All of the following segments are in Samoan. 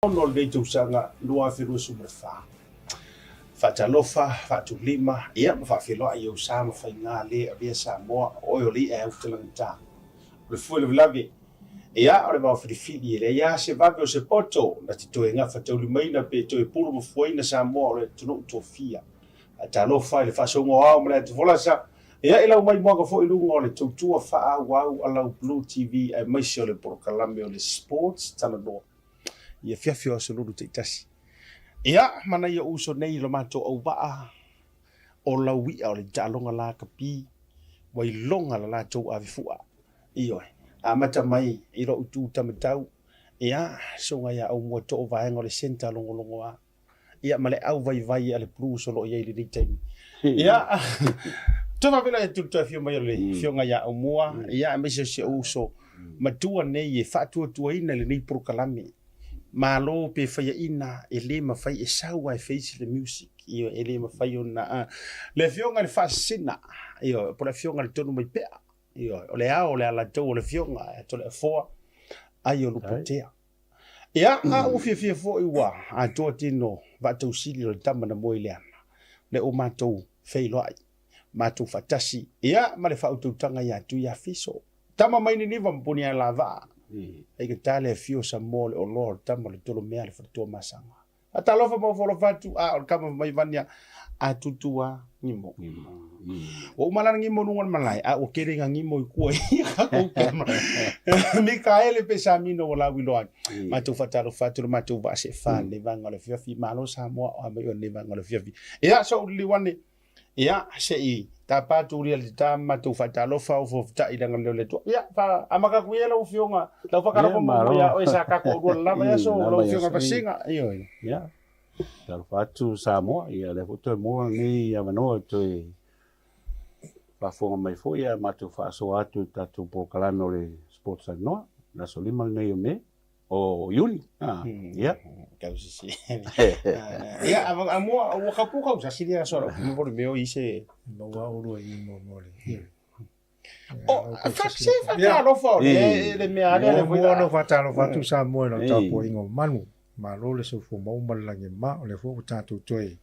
O lenei tausaga 2024. Faatalofa, faatulima, ia ma faafeiloai i ou sa ma faiga le avea Samoa, o oe o le i'a e autalagata. O le fue lavelave, ia o le vao filifili e leai lava se vave o se poto na te toe gafataulimaina pe toe pulu mafuaina Samoa o le atunuu tofia. Faatalofa i le faasouga o ao ma le atufolasa, ia i lau maimoaga foi i luga o le tautua faaauau a lau Blue TV aemaise o le polokalame o le Sports Talanoa. i afiafi o aso Lulu taitasi. Ia, manaia uso nei lo matou auvaa o lau i'a o le taaloga lakapi ua iloga la latou ave fua. Ioe, amata mai i lo'u tu tamatau, ia, susuga ia Aumua Too vaega o le centre logologoa. Ia ma le au vaivai a le Blues o lo o i ai i lenei taimi. Ia, toe faafeiloai atu i le toe afio mai o le Afioga ia Aumua, ia aemaise o si ou uso matua nei e faatuatuaina lenei polokalame. Malo pe faiaina e le mafai e sau lava e face le music, ioe, e le mafai ona le Afioga i le Faasisina, ioe, po o le Afioga i le Tonumaipea, ioe, o le ao o le Alataua o le Afioga ia Toleafoa Aio Lupotea. Ia, a ua fiafia foi ua atoa tino vaatausili o le tama na moe i le ana, le o matou feiloai, matou faatasi, ia, ma le faautautaga ia Tuiafiso. Tama mai Niniva ma Punialavaa, faigata le afio o Samoa o le oloa o le tama o le Tolomea le Faletuamasaga. Faatalofa ma ofo alofa atu, a o le kama mai vania a tutu a ngimo. Ua uma lana ngimo luga o le malae, a ua kele nga ngimo i kua i kakou kama. Mikaele pe Samino ua lau iloa ai. Matou faatalofa atu le matou vaa sefa le vaega o le afiafi. Malo Samoa o a mai o le vaega o le afiafi. Ia, so uliliu ane. Ia, se i tapa atu ulia le tata ma matou faatalofa o fofota'i i le agalelei o le Atua. Ia, fa amata atu ia lau Afioga, lau faatalofa muamua ia oe sa tatou aulua lava ia aso, lau Afioga Vasega. Ioe. Ia, talofa atu Samoa, ia lea foi toe maua lenei avanoa e toe faafofoga mai foi a matou faasoa atu i le tatou polokalame o le Sports Talanoa, le aso 5 lenei o Me. O Iuni. Ah, ia. Kau sisi. Ia, a mua, ua ka pu kau sasi lia so mo le meo i se. Maua ulu i mo mo le. O, fa se fa ta alofa o le le mea ale le Mua no faatalofa atu Samoa i lau tapuaiga o manu. Malo le soifua maua ma le lagi e ma, o lea foi ua tatou toe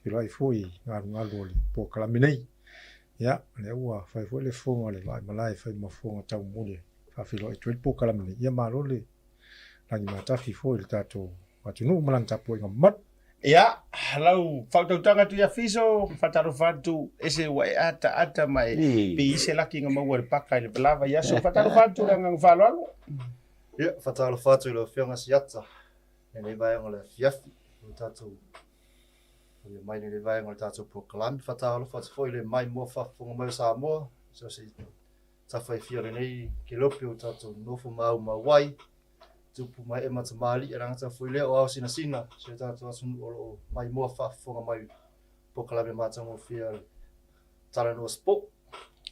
feiloai foi i galugalu o le polokalame nei. Ia, o lea ua fai foi le fofoga o le Vaaimalae e fai ma fofoga taumuli e faafeiloai atu ai le polokalame nei. Ia malo le lagi matafi foi i le tatou atunuu ma lana tapuaiga mamalu. Ia, lau faautautaga atu ia Fiso, faatalofa atu, ese ua e ataata ma e pei se laki na maua i le paka i le lava i aso. Faatalofa atu le agaga faaaloalo. Ia, faatalofa atu i lau Afioga Siata i lenei vaega o le afiafi o le tatou Ia mai lenei vaega o le tatou polokalame. Faatalofa atu foi i le maimoa faafofoga mai o Samoa, so se tafa e fia o lenei kelope o tatou nofo maumau ai, tupu mae ma tamalii, e le gata foi lea o ao sinasina, si o tatou atunuu o lo o maimoa faafofoga mai polokalame matagofie a le Talanoa Sport.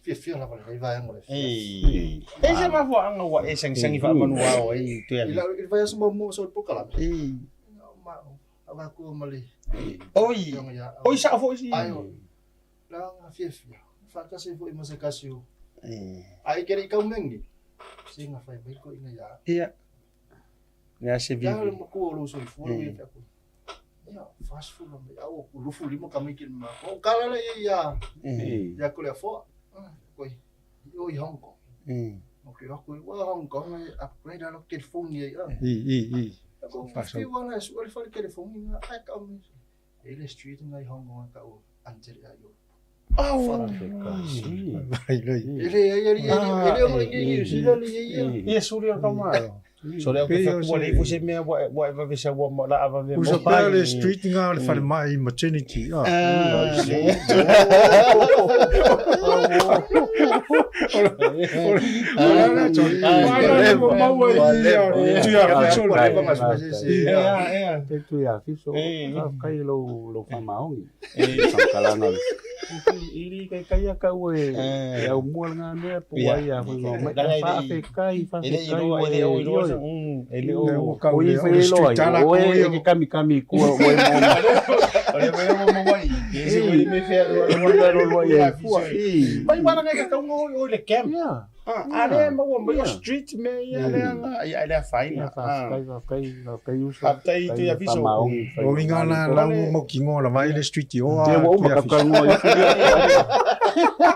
Fiafia lava lenei vaega o le afiafi. E se mafuaaga ua e sagisagi faamanuao ai Tuialii? I le vaiaso muamua o sau i le polokalame, Avatu ma le Oi, oi sao foi si. Ai o. La nga fiafia. Faatasi foi ma se kasi o. Ai ke ri kau mengi. Se nga fai mai ko inga ya. Ia. Nga se vi. Ya le mo ku o lo soifua le fi aku. Ia, fast food mai au ku lufu lima kami ki ma. O kala le ia. Ia ko le afo. Koi. O i Hong Kong. O ke aku wa Hong Kong e upgrade ala California ia. I i i. Ko fiu ana e sua le fale California nga ai ka me. E le street nga i Hong Kong ka o ante le aio. Au. Vai lei. E le ai ali e le o ngi New Zealand ia ia. Ia suri o ka malo. So le au ka kua le ifu se mea ua e vave sa ua la ava ve mo. Usa pea le street nga le whare mai maternity. Ah. Te tui a fiso, kai lo lo whamaongi. Whamakalanga. Iri kai kai a kau e e au mua ngā mea po ai a hui ngā mai. Whaafekai, whaafekai o e o i oi. E le o o i whai loa i. O e ke kami kami kua o e mō. O le wai o mō wai. E se wai me. me fea lua lua lua lua ia fua. Mai wala ngai ka kaunga oi oi le camp. Ah, ale maua mai o street me ia le anga ia le afaina. Faafetai, faafetai, faafetai uso. Faafetai te afiso. O winga la lau mau kingo la vai le street o a. Te ua uma ka kaunga i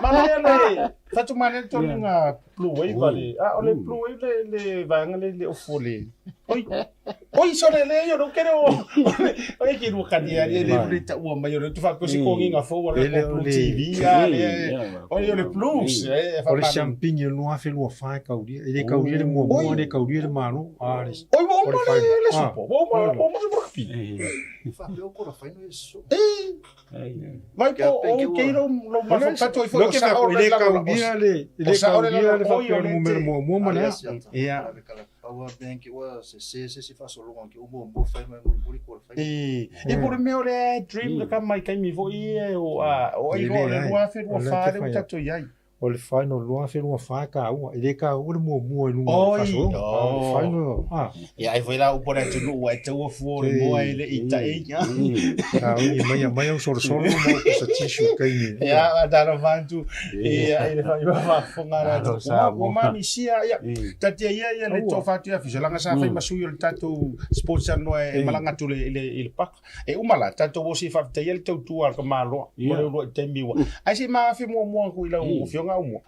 Mana ia le fatu mana le tonu nga blue wave ale. Ah, o le blue wave le le vaega le le ofo le. Oi. Oi so le le yo no kere o. Oi ki ru kani ali le le ta ua mai o le tu fa ko si kongi nga fo wala ko Blue TV a le. Oi o le blues e fa. O le champagne e lua fe lua fa kaulia. E le kaulia le mua mua le kaulia le malo. A le. Oi wo ma le le supo. Wo ma wo ma supo kapi. Fa pe o kora faino e so. Vai po o ke ro lo ma fa pato i fo sa o le kaulia le le kaulia le fa pe o le mumere mua mua ma le. Ia. Power bank ua se se se si faasologa ki o muamua fai mai mulimuli ko le fai. E, e po le mea o le dream le ka mai kaimi foi e o a o ai loa le 2024 le ua tatou i ai. O le final 2024 kaua, e le kaua le muamua i luga o le faasologa. O le final, a. Ia ai foi la upu a le atunuu ua e taua fua o le moa e le i ta'i. Taui mai mai au solosolo ma au pusa tissue i kaimi. Ia, a talofa atu ia i le faafofoga a le atunuu. Ua manisia ia. Tatia ia ia le tofa atu ia Fiso leaga sa fai ma sui o le tatou Sports Talanoa e malaga atu i le i le paka. E uma la tatou o se i faafetaia le tautua a le tamaloa mo le uluai taimi ua. Ae se i maafe muamua atu i lau afioga Aumua.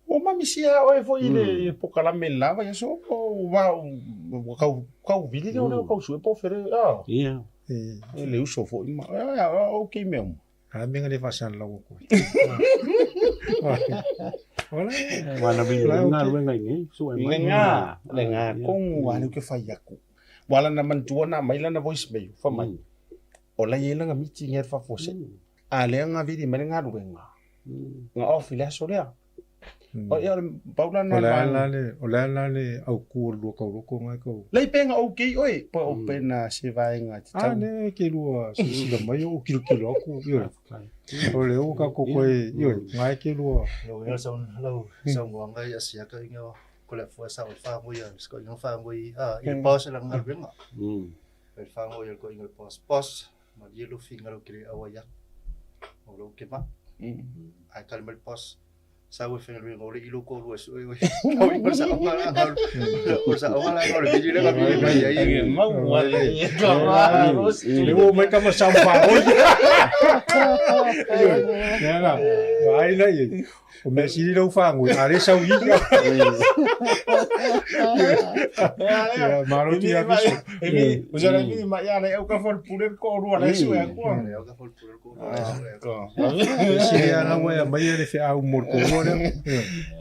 Ua mamisia oe foi i le pokalame i le la vaiaso ua ua tau tau vili lea o lea ua tau sue po o fele a. E le uso foi ma okay mea uma. A mea le faasalalau atu ai. Ola. Wana vili Ola, nga luenga i nei, sue mai. Le nga, le nga kongu a leu ke fai aku. Ua lana manatua na aumai lana voice mail, fai mai, o la e i ai lana meeting e fafo se. A lea nga vili mai le galuega, nga off i le aso lea. O ia o le pau lana O le a la le, o le a la le autu o le lua tauloko nga e kau. Lei pe nga okay oe, po o pe na se vaega te A tau. ne ke lua silasila mai o kilokilo aku, ioe. O le o ka koko e, ioe, nga e ke lua. Lau ia sau lau saunoaga ia siaka inga ko le afua sa o le whangoi a ko inga whangoi a i le boss la galuega. Le whangoi ko inga le boss boss ma lie lo finga lo kele awa ia. O lo ke ma. Ai kale mai le boss sa ua faigaluega o le ilo ko lua sue oe. Tau i sa onga la ngau. O sa onga la ngau le vili le vili mai ai. Mau ua le Le ua mai kama sa mpa oi. Ia la. Ai la i. O mea sili lau whāngoi, a le sau i. Ia, malo tu ia viso. Emi, o sa la ma ia le au ka fol pule ko rua le sue akua. Le au ka fol pule ko rua le sue akua. Sili ana ua ia mai le feau mo le korua lea.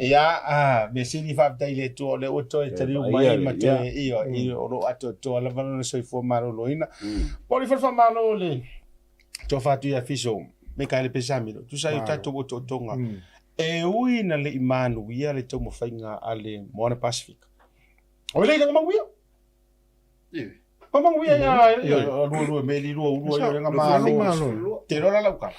Ia, a, me sili faafetai i le Atua o lea ua toe taliu mai ma toe ia, i o lo o atoatoa lava lona soifua maloloina. Momoli foi le faamalo i le tofa atu ia Fiso Mikaele Pesamilo, tusa ai o tatou otootoga e ui ina le i manuia le taumafaiga a le Moana Pasifika. O le ina manuia. Ma manuia ia lua lua me li lua ulua ia nga malo. Te lola lau kala.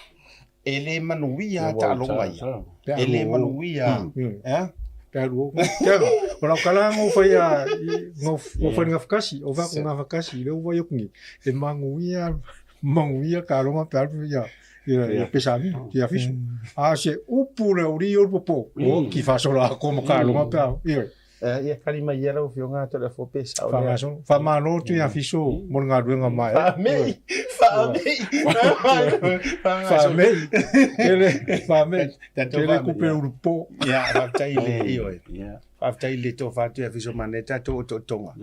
E le manuia taaloga ia. E le manuia. Eh? Pe alu au. Tiaga, o lau kala ngau whai a, ngau whai ngā whakasi, o whako ngā whakasi, leo wai okungi, e manguia, manguia ka ronga pe alu ia, ia, ia pesami, ia fiso. A se upu le uri o popo, o ki whasola ako ma ka ronga pe alu, ia. Ia kali mai ia lau afioga atu le afua pesa o lea. Whangasono, whamano tu ia fiso mo ngā ruenga mai. Whamei, whamei, whamei, kele, whamei, kele kupe urupo. Ia, whaftai le, ioe. Faafetai i le tofa atu ia Fiso Mane tatou otootoga.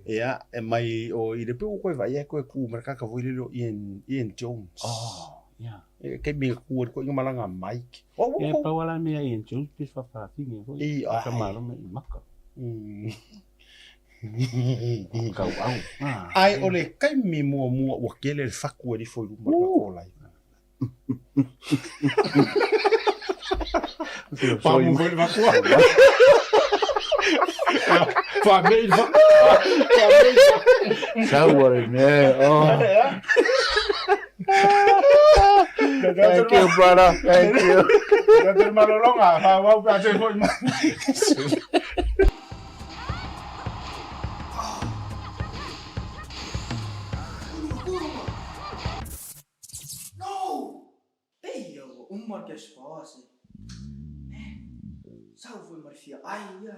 Ia, e mai o i le pe ua koe vaai ai koe ku ma le kaka foi lele o Ian, Ian Jones. Oh, ia. E taimi e ku ai koe i malaga a Mike. Oh, E pau ala mea Ian Jones pe whawhawhinge foi. I, ai. Ka malo me i maka. Kau au. Ah. Ai, o le taimi muamua ua kele le fatu e rifo i luma o le matou live. Pamu foi le makua. Whamei le wha. Whamei le wha. Sau le mea. Oh. Thank you, brother. Thank you. Tatou malologa, faaauau pe a toe foi mai. No! uma le cash power se. Eh, sau foi ma le fia ai ia.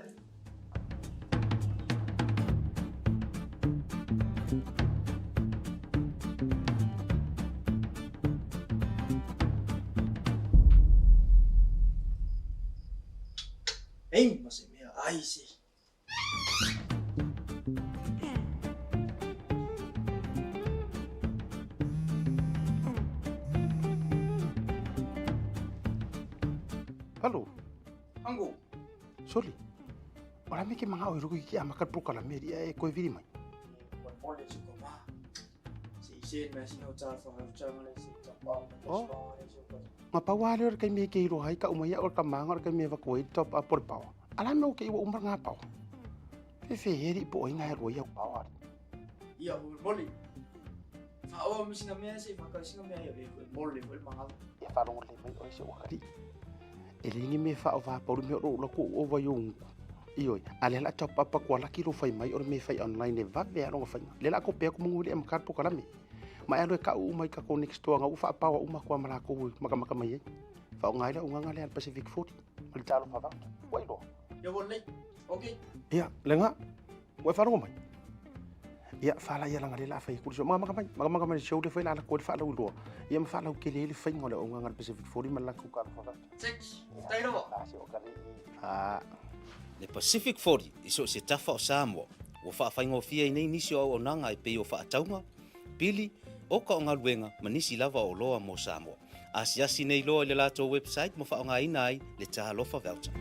Ei, ma se mea ai se. Hello. Ango. Soli. O la me ke manga o iruku ki a makar pro kala me ria e koe viri mai. Oh. Nga pa wale ora kai me ke iro hai ka umai ora ka manga ora kai me vaku top up por pawa. Ala me o ke iwa umar ngā pawa. Fe fe heri po o inga hero ia pawa. Ia ho moli. Fa o mi singa mea se fa ka singa mea ia ve moli fo manga. Ia fa longo le mai o se o kari. E le ngi me fa o va pauru me o la ku o va yung. Ioi, ale la top up ko la kilo fai mai o me fai online e va ve alonga fai. Le la ko pe ko mungu le am kar po kala me. Ma e alo e ka u mai ka ko next door nga u fa pawa uma ko amala ko maka maka mai e. Fa o ngai la unga le al Pacific 40. Ma le talo fa va. Wai lo. Ia wo le. Okay. Ia, lenga. Wai fa mai. Ia fa la ia langa le la fai ku so maka maka mai. Maka maka mai show le fai la la ko fa la u lo. Ia ma fa la u ke le le fai ngola unga al Pacific 40 ma la ku ka fa va. Six. Tai lo. La se o ka le. Ah. Le Pacific 40 i so se tafa o Samoa. Ua whaawhaingofia i nei nisi o au onanga i pei o whaataunga, pili, o ka o ngaluenga ma nisi lava o loa mo Samoa. Asiasi nei loa i le latou website mo whaongaina ai le Talofa Voucher.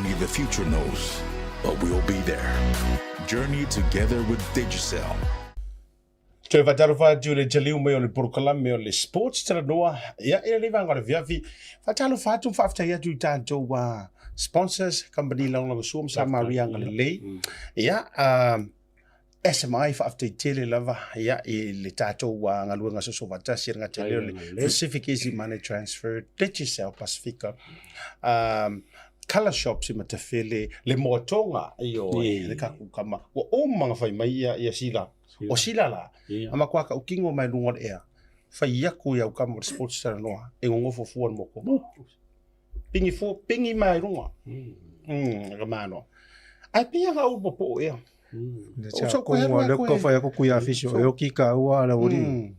Only the future knows, but we'll be there. Journey together with Digicel. Toe faatalofa atu i le taliu mai o le polokalame o le Sports Talanoa. Ia, i lenei vaega o le afiafi, faatalofa atu ma faafetai atu i tatou sponsors, kamupani lagolagosua ma Samaria Agalelei. Ia, SMI faafetai tele lava ia i le tatou galuega soso faatasi e le gata i lea o le Pacific Easy Money Transfer, Digicel Pasifika, Colour Shops i Matafele, le Moatoga, ioe, le Kakukama, ua uma ona fai mai ia Sila. O Sila la, a matua tautino mai luga o le ea, fai atu i au tama o le Sports Talanoa e nonofo fua le motu. Pigi fua, pigi mai i luga. Ka mano. Ae pei lava ou popo'o ea. Le tsa ko mo le ko fai ko kuia fiso e oki ka ua ala ori.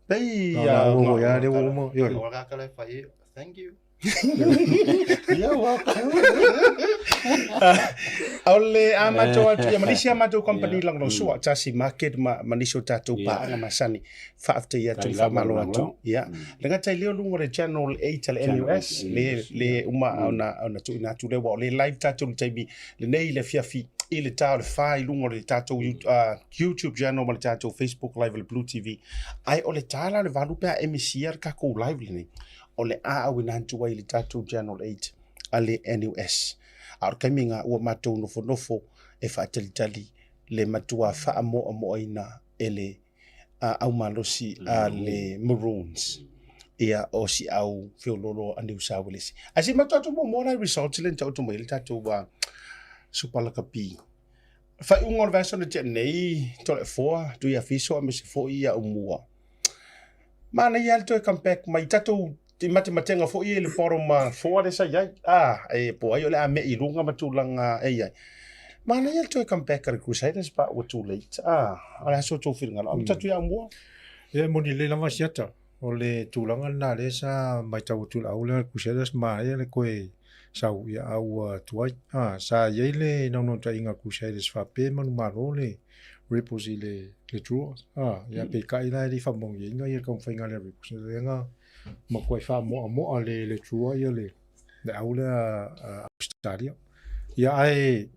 Pei a o ya le o mo yo. O ka kala fai thank you. You're welcome. O le a matou atu ia ma nisi a matou company lagolagosua, Tasi Market ma ma nisi o tatou paaga masani. Faafetai atu ma faamalo atu. Ia. Le gata i lea o luga o le Channel 8 a le NUS, le le uma ona ona tuuina atu lea, aua o lea e live tatou i le taimi lenei i le afiafi i le ta o le 4 i luga o le tatou YouTube channel ma le tatou Facebook live o le Blue TV. Ae o le ta la o le 8 pe a emisia le tatou live lenei, o le a auina atu ai i le tatou Channel 8 a le NUS. A o le taimi lena ua matou nofonofo e faatalitali le matua faamoamoaina e le aumalosi a le Maroons ia o si au feololo a New South Wales. Ae se i matou atu muamua la i results lea na taoto mai ai le tatou Super Lakapi. Faaiuga o le vaiaso na tea nei, Toleafoa, Tuiafiso aemaise foi ia Aumua. Manaia lava le toe come back mai tatou i matematega foi ia i le bottom four lea sa i ai. Ah, e po ai o le a me'i i luga ma tulaga e i ai. Manaia le toe come back a le Crusaders but ua too late. Ah, o le a so tou finagalo. Amata atu ia Aumua. Ia e moni lelei lava Siata. O le tulaga lena lea sa matau atu i le au lea Crusaders manaia le toe sau ia a ua tuai. Ah, sa i ai le naunautaiga a le Crusaders faapea e manumalo le Rebels i le le draw. Ah, ia peitai la e le i faamanuiaina ia le taumafaiga a le Rebels. Lea na matuai faamoamoa le le draw ia le le au lea a Ausetalia. Ia ae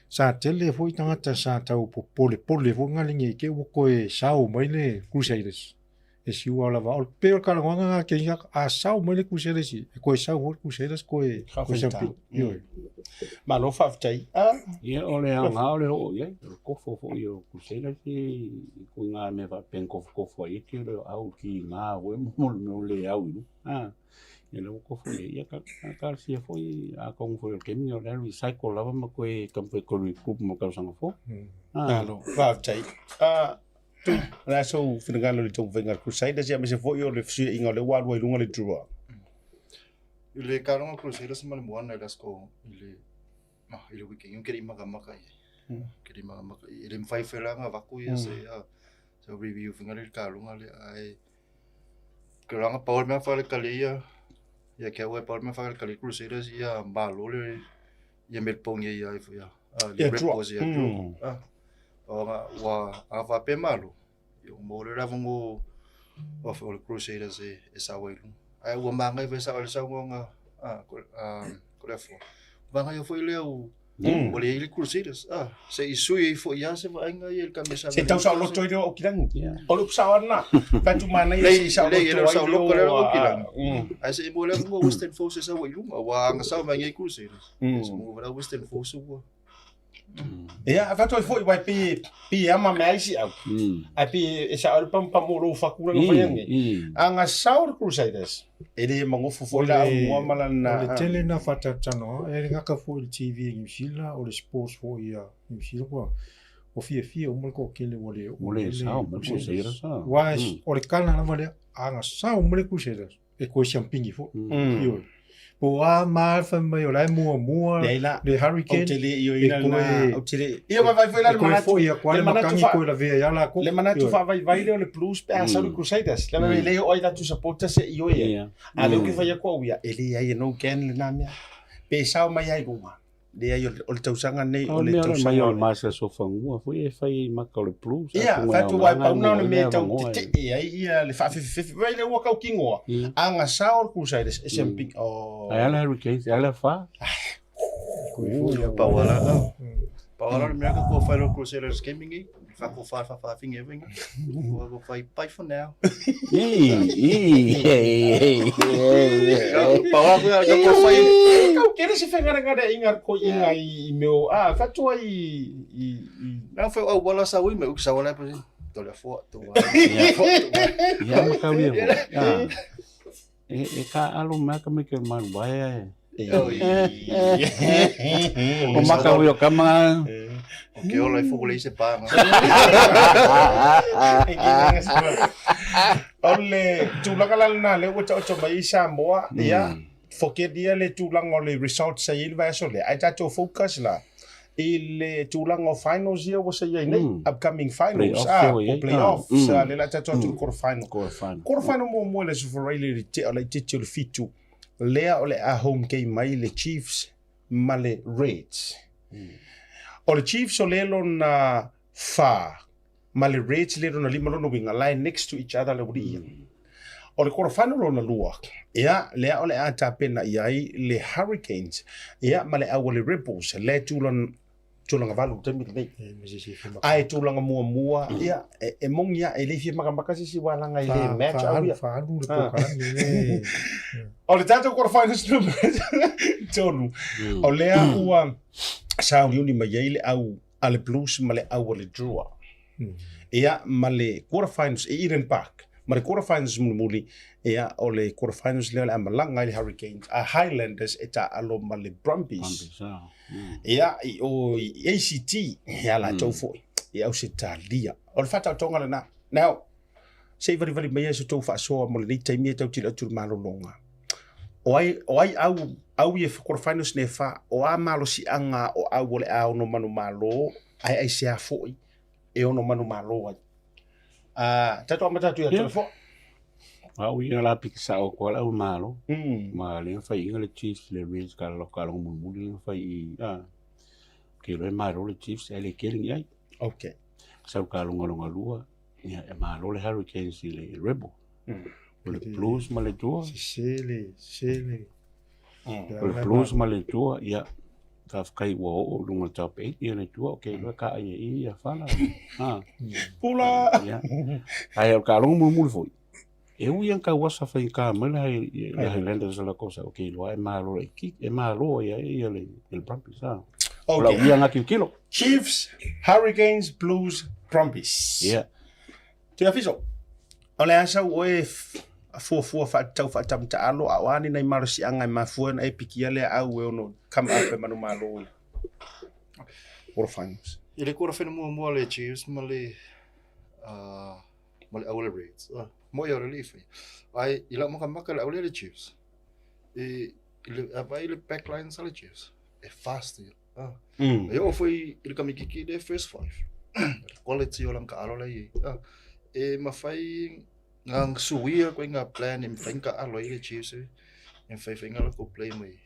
sa tele foi tagata sa tau polepole foi ngale nei te ua toe sao mai le Crusaders. E siua lava o le pei o le talanoaga na te ia a sao mai le Crusaders e toe sao foi le Crusaders koe koe Faafetai. Ioe. Malo faafetai. Ah. Ia o le aoga o le oo i ai, o le kofo foi o Crusaders i ko ngā mea faapea kofokofo ai e te o au ki ngā oe mo le mea o le au i luga. Ah. Ia le ua kofo i ai, ia ka talosia foi a kongu foi o le taimi o le recycle lava ma koe taumafai koe regroup mo le tausaga fou. Ah. Malo, faafetai. Ah, Tui, o le a sou finagalo i le taumafaiga a le Crusaders aemaise foi o le fesuiaiga o lea ua alu ai i luga le Drua. I le kaloga Crusaders ma le Moana i le aso i le i le weekend ke le i makamaka i ai. Ke le i makamaka i ai. E le mafai foi la ona avatu ia se se review foi le kaloga lea ae ke ranga pau le mea fakalekale ia ia ke au e pau le mea fakalekale Crusaders ia malo le ia Melbourne ia ia foi ia le Rebels ia ah ua a faapea malo ia ua maua le avanoa o le Crusaders e sao ai i luga. Ae ua manaia foi sao le saunoaga a Toleafoa. Manaia foi lea ua leai le Crusaders. Ah, se i sui ai foi lava se vaaiga ia i le kamesaga. Se i tau saoloto ai lea o Aukilagi. O le upu sao lava lena. Fai atu manaia se i saoloto ai lea o Aukilagi. Ae se i maua le avanoa Western Force e sau ai i luga. Ua agasao mai nei Crusaders. Se i maua le Western Force ua Ia, fai atu ai foi, uae pei, pei e ama mea ai si au. Ae pei e sao ai le pamupamu o lou fatu lea na fai ane. A na sao le Crusaders, e le magofo foi la Aumua ma lana... O le tele na faatalatanoa, e le gata foi i le TV i Niu Sila, o le sports foi ia Niu Sila, ua ua fiafia uma le toatele ua le oo mai le Crusaders. Aua o le tala lava lea, a na sao mai le Crusaders, e toe siampini foi. Ioe. Po o a ma fai mai o la e muamua le Hurricane. Ou te le ioeina lena, ou te le... Ia vaivai foi la le manatu. Foi atu le matagi koe lavea ia lakou. Le manatu faavaivai lea o le Blues pe a sau le Crusaders. Le mea e le oo ai latou supporters e ioe ai. A o lea ou te fai atu au ia, e leai e no can lena mea. Pe sao mai ai luga. Leai, o le tausaga lenei, o le tausaga. Mai o le masalosofagua foi e fai i maka o le Blues. Ia, fai atu aua e pau na o le mea e tau tetee ai ia le faafefefefe. Vai lea ua tau kinoa, a na sao le Crusaders, e siampi, oh. Ae a le Hurricanes, e a le afa. Pau ala pau ala le mea ka kua whai lo Crusaders Gaming i, wha ko wha wha wha finge winga. Kua ko whai bye for now. Pau ala koe ka kua whai. Kau kere se whengarengare inga ko inga i meo a whatua i i i Nā whai au wala sa ui me uki sa wala pa to le foa to wa. Ia ma kau ia. E ka alo mea ka me ke manu waea e. O maka ui o kama. O ke ola i fuku le ise pānga. O le tulaga la lena lea ua taoto mai ai Samoa, ia, forget ia le tulaga o le results sa i ai le vaiaso lea, ae tatou focus la i le tulaga o finals ia ua sa i ai nei, upcoming finals, Play-off ah, ua i ai. o play-offs, ah, lea la tatou atu i le quarter final. Quarter final. Quarter final muamua i le Aso Faraile i le tea o laitiiti o le 7, lea o le a home game mai le Chiefs ma le Reds. O le Chiefs o lea lona 4 ma le Reds lea lona 5 lona uiga lie next to each other le uli'i ia. O le quarter final lona lua, ia, lea o le a tapena i ai le Hurricanes, ia, ma le au a le Rebels, lea e tulaga, tulaga valu i le taimi lenei. Ae tulaga muamua, ia, e, e moni a, e le fia makamaka se isi walaga e le match au ia. Faaalu le polokalame le. O le tatou quarter finals numera 3, o lea ua sauniuni mai ai le au a le Blues ma le au a le Drua. Ia, ma le quarter finals i Eden Park, ma le quarter finals mulimuli, ia, o le quarter finals lea o le a malaga ai le Hurricanes, a Highlanders e taaalo ma le Brumbies. Brumbies, ah. Ia, i o i ACT, ia latou foi, i Ausetalia. O le faataotoga lena. Now, se i valivali mai ai so tou faasoa mo lenei taimi e tau tilo atu i le malologa. O ai, o ai au, au i e quarter finals nei e fa, o a malosiaga o au o le a ono manumalo, ae aisea foi e ono manumalo ai. Uh, tatou amata atu ia yeah. Toleafoa. Au ia la piki sao ko la malo. Ma le fai inga le Chiefs le Reds ka lo ka lo mulimuli le fai i a. Ke lo malo le Chiefs ele kele ni ai. Okay. Sau ka longa longa lua. Ia e malo le Hurricanes i le Rebel. O le Blues ma le Drua. Sese le, sese le. O le Blues ma le Drua, ia. Faafetai ua oo i luga o le top 8 ia le Drua, okay, loa ka ai e i ia fala. Ha. Pula! Ia. Ai o ka longo mulimuli foi. E ui ang ka wasa fai ka mai le hai le Highlanders la cosa, okay, loa e malo le ki, e malo ia ia le le Brumbies ha. Okay. La ia nga kilo. Chiefs, Hurricanes, Blues, Brumbies. Yeah. Te afiso. O le asa o e fuafua faatatau faatamataalo a o a ni nai malosiaga e mafua ona e pikia lea au e ono come up e manumalo i quarter finals. I le quarter final muamua le Chiefs ma le ma le au le Reds. Mo ia o le lifi. Ai i lau makamaka le au le le Chiefs. I le avai le backline sa le Chiefs. E fast ia. E oo foi i le kamikiki le first five. Quality o lana kaalo la i ai. E mafai nga suia koe nga plan e mafai nga kaalo ai le Chiefs e mafai fai nga lakou play mai.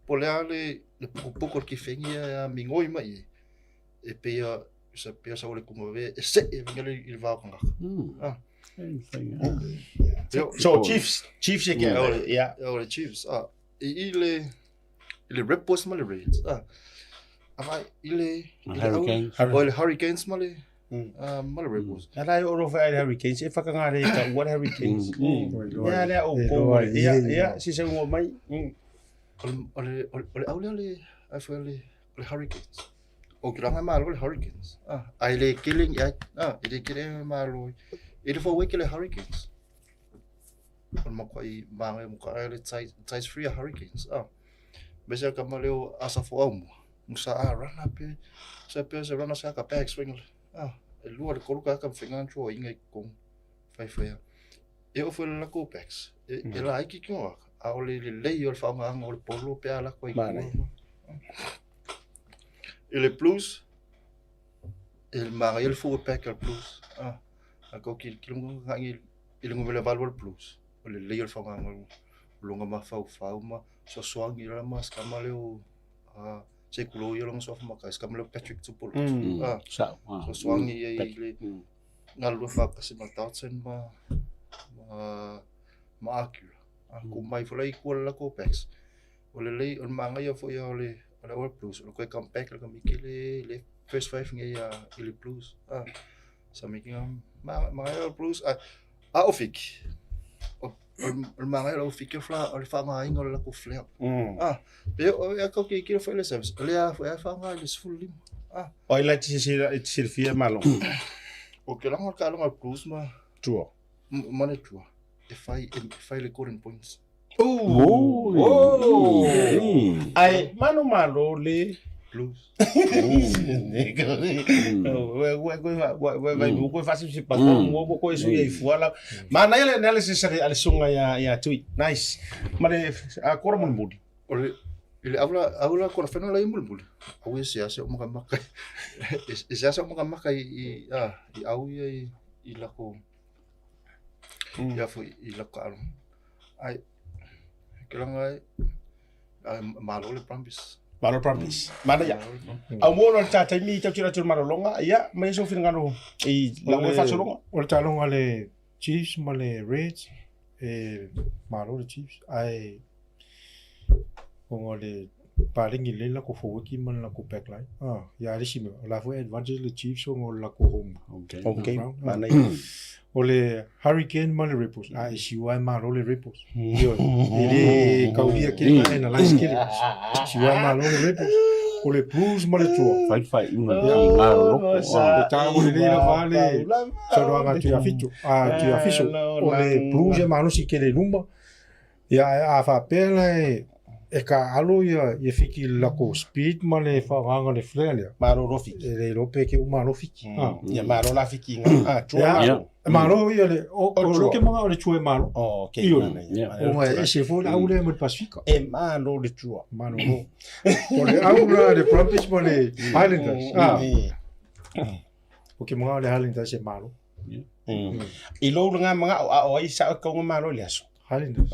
Po o le a le le pukupuku o le kifengi ia e migoi mai ai e pei a sa pei a sa o le kuga vave e se'e i le va o tagata. So Chiefs, Chiefs again. Yeah. O le Chiefs. I le i le Red Bulls ma le Reds. Ah. A vai i le i le Hurricanes. O le Hurricanes ma le ma le Red Bulls. Na lai o rofa ai le Hurricanes e whakangare i ka ua le Hurricanes. Ia lea o kou. Ia ia si se ungo mai. O le o le au lea le ai foi le le Hurricanes. O ke ranga malo le Hurricanes. Ah, ai le killing ai. Ah, i le kele malo. I le fo weke le Hurricanes. O le makuaʻi māgai mo ka le ties free a Hurricanes. Ah. Me se ka maleo asa fo au mua. Musa a rana pe. Sa pe se rana sa ka back swing. Ah, e lua le kolu ka ka whenga tro inga i kong. Fai fai. E o fo le lako backs. E, e la aiki ki ngoa. A o le le lei o le whaonga o le polo pe a lako i kua. I le Blues, e le māgai le forward pack a le Blues. Ah, a ko ki ki lunga ngangi i le ngumele valu o le Blues. O le lei o le whaonga o lunga mafaufau ma soasoagi la ma sikama leo a se kulo ia longa soafa makai sikama leo Patrick Tupulotu. Ah, Sao. Ah. soasoagi ia i le galulue faatasi ma Dotson ma ma ma Akira. Ah, ku mai foi la i kua le lako backs. O le lei o le magaia foi ia o le O le All Blues, o le koe comeback le kamikele le first five nge ia i le Blues. Ah, sa miki nga ma ma All Blues a a o fiki. O o le manga o fiki o fla o le fa nga inga o le ko flea. Ah, pe o ya ko ki ki fo le service. O le a fo ya fa nga le full lim. Ah. O ila ti se ti silfia malo. O ke langa ka longa Blues ma Tua. Ma le tua. E fai e fai le golden points. Oh. Ai mano malo le Blues. Manaia le analysis a le susuga ia Tui. Nice. Ma le kora mulimuli. O le i le aula aula kora whenua lai mulimuli. Au e seasea o makamaka. E seasea o makamaka i a i au ia i lako ia foi i lako alo. Ai ke langa ai ai malo le Brumbies. Malo Brumbies. Manaia. Au mo le ta taimi tau tira tira malolonga ia mai so finagalo i la mo faasologa. O le taaloga a le Chiefs ma le Reds e malo le Chiefs ae ona o le palagi lelei le lakou forward ma le lakou back line. Ah, ia le isi mea, o la foi e advantage le Chiefs ona o le lakou home. Home game, manaia. O le Hurricane ma le Rebels, a e siua e malo le Rebels. Ioe, e le kaulia tele na analyse tele. Siua e malo le Rebels. O le Blues ma le Drua. Fai le faaiuga i ngā loko. E taua lelei lava le saunoaga a Tuiafitu, a Tuiafiso. O le Blues e malosi tele i luma. Ia, a faapea la e e taaalo ia ia Fiti i le latou speed ma le faaaogaina o le flare lea. Malo loa Fiti. E le iloa pe te i ua malo Fiti. Ia malo la Fiti i ngā a tua malo. Ia, malo ia le o o ke manga o le tua e malo. Oh, okay. Ioe. Ona e ese foi le au lea ma le Pasifika. E malo le tua. Malo loa. O le au la le Brumbies ma le Highlanders. Ah. O ke manga o le Highlanders e malo. I lou lena manao, a o ai sao e kauga malo i le aso. Highlanders.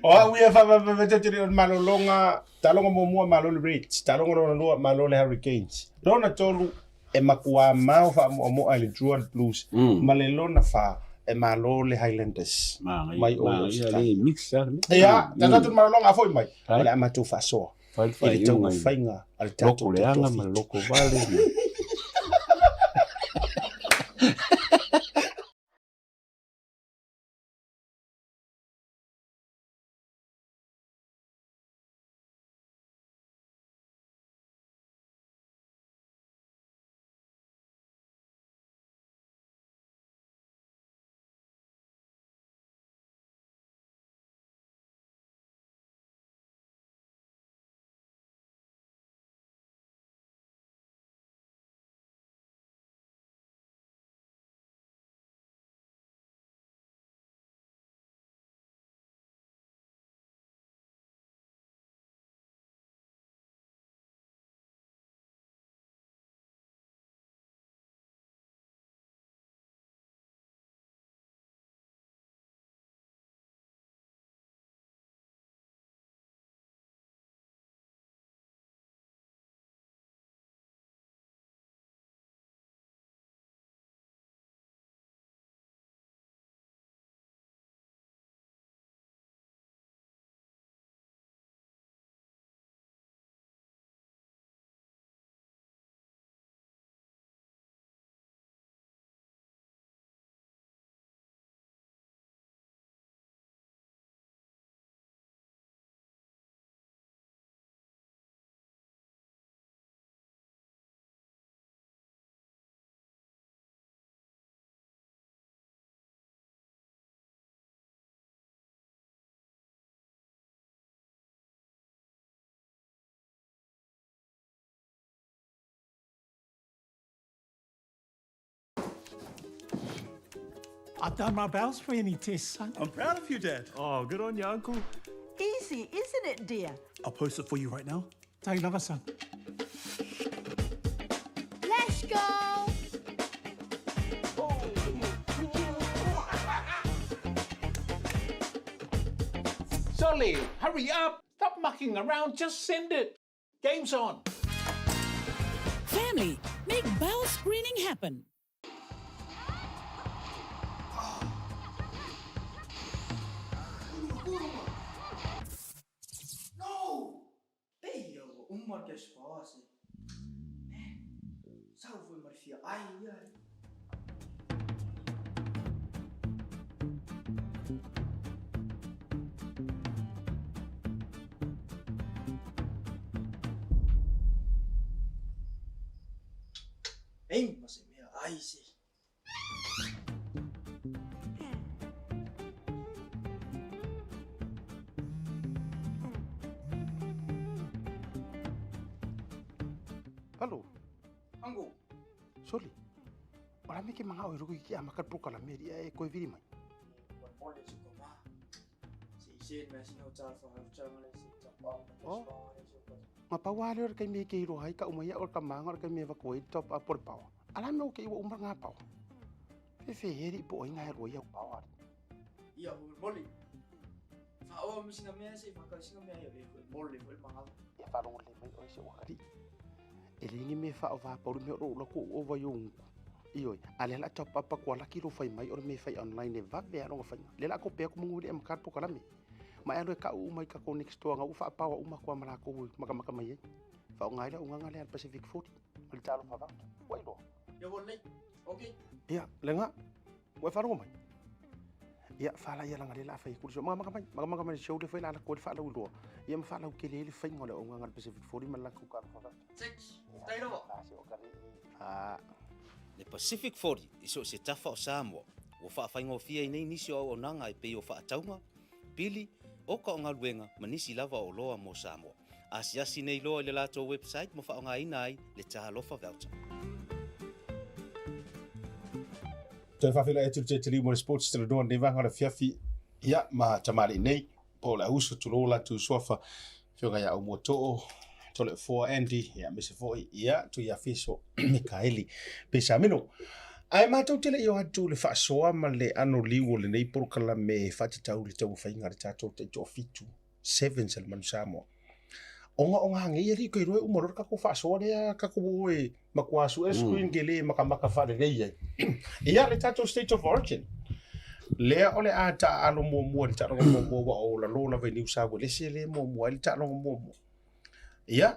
O au ia faavavatele o le malologa, taaloga muamua malo le Reds, taaloga lona lua malo le Hurricanes. Lona tolu e makuā mao faamoamoa i le Drua le Blues ma le lona fa e malo le Highlanders mai o le mix a. Ia, ta tatou malologa a foi mai, o le a matou faasoa i le taumafaiga a le tatou Loko leaga ma le loko vale. I've done my bowel screening test, son. I'm proud of you, Dad. Oh, good on you, Uncle. Easy, isn't it, dear? I'll post it for you right now. Take lava, son. Let's go! Solly, hurry up! Stop mucking around, just send it! Game's on! Family, make bowel screening happen. No! le cash power se. Eh, sau foi ma le fia ai ia. Ei, ma se mea ai se. Palo. Ango. Soli. Ola me ke manga o iruku ki ama ka poka la meri e koe viri mai. Nga pa wale ora kai me ke iro hai ka umai ora ka manga ora kai me va koe top up por pawa. Ala me o ke iwa umar nga pawa. Fe fe heri po o inga hero ia pawa. Ia ho moli. Fa o mi singa mea se fa ka singa mea ia ve ko moli ko manga. Ia fa longo le mai o se wakari. E le ngi me fa o va pauru me o la ko o va yong. Ioi, a le la top up ko la ki ro fai mai o me fai online e va ve a longa fai. Le la ko pe ko mungu le am ka po kalame. Ma e alo e ka u mai ka ko next door nga u fa pawa uma ko amala ko maka maka mai e. Fa o ngai la unga le al Pacific 40. Ma le talo fa va. Wai lo. Ia wo lei. Okay. Ia, lenga. Wai fa mai. Ia fa la ia langa le la fa i kurso. Maka maka mai, maka maka mai show le fa la la ko fa la u lo. Ia ma fa la u ke le le fa ngola unga al Pacific 40 ma la ku ka fa va. Six. Tai lo. La se o ka re. Ah. Le Pacific 40 i so se tafa o Samoa. Ua faafaigofie ai nei nisi o auaunaga e pei o faatauga, pili, oka o galuega ma nisi lava o oloa mo Samoa. Asiasi nei loa i le latou website ma faaaogaina ai le Talofa Voucher. Toe faafeiloai atu le Teteliu mo le Sports Talanoa lenei vaega o le afiafi. Ia, ma tamalii nei, po o le auso, tulou latou suafa, Afioga ia Aumuatoo, Toleafoa Andy, ia aemaise foi, ia, Tuiafiso Mikaeli Pesamino. Ae matou te le i o atu le faasoa ma le ano liu o lenei polokalame e faatatau i le taumafaiga a le tatou taitoafitu Sevens a le Manu Samoa. Ona o ngā ngei alii kei roe uma loa le kakou faasoa lea kakou o e matua sue screen ke le makamaka faalelei ai. Ia le tatou state of origin. Lea o le a taaalo muamua i le taaloga muamua ua o lalo lava i Niu Sauelese le muamua ai le taaloga muamua. Ia,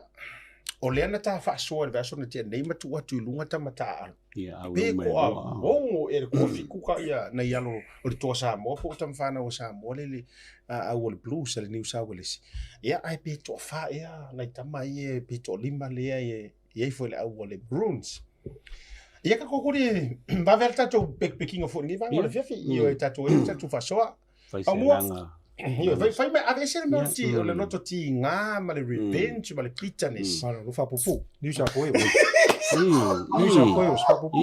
o lea na ta faasoa i le vaiaso na tea nei ma tuu atu i luga tama taaalo. Ia, au Pe mai koa loa. ongo e le koa fiku ka ia nai alo o le toa Samoa po o tama whanau o Samoa le le au o le Blues a le Niu Sauelese. Ia, ai pe toa wha ea nai tama ia pe toa lima lea e i ai foi le au o le Maroons. Ia ka kokori vave a le tatou pekpekinga foi lenei vaega o le afiafi i o e tatou ai le tatou faasoa. Fai Au mua, selanga. Ioe, fai, fai mai, aveese le mea o le ti, o le loto tigā ma le revenge ma le bitterness. Malo, lo faapupu. Niu sa koe. Niu sa koe o se faapupu.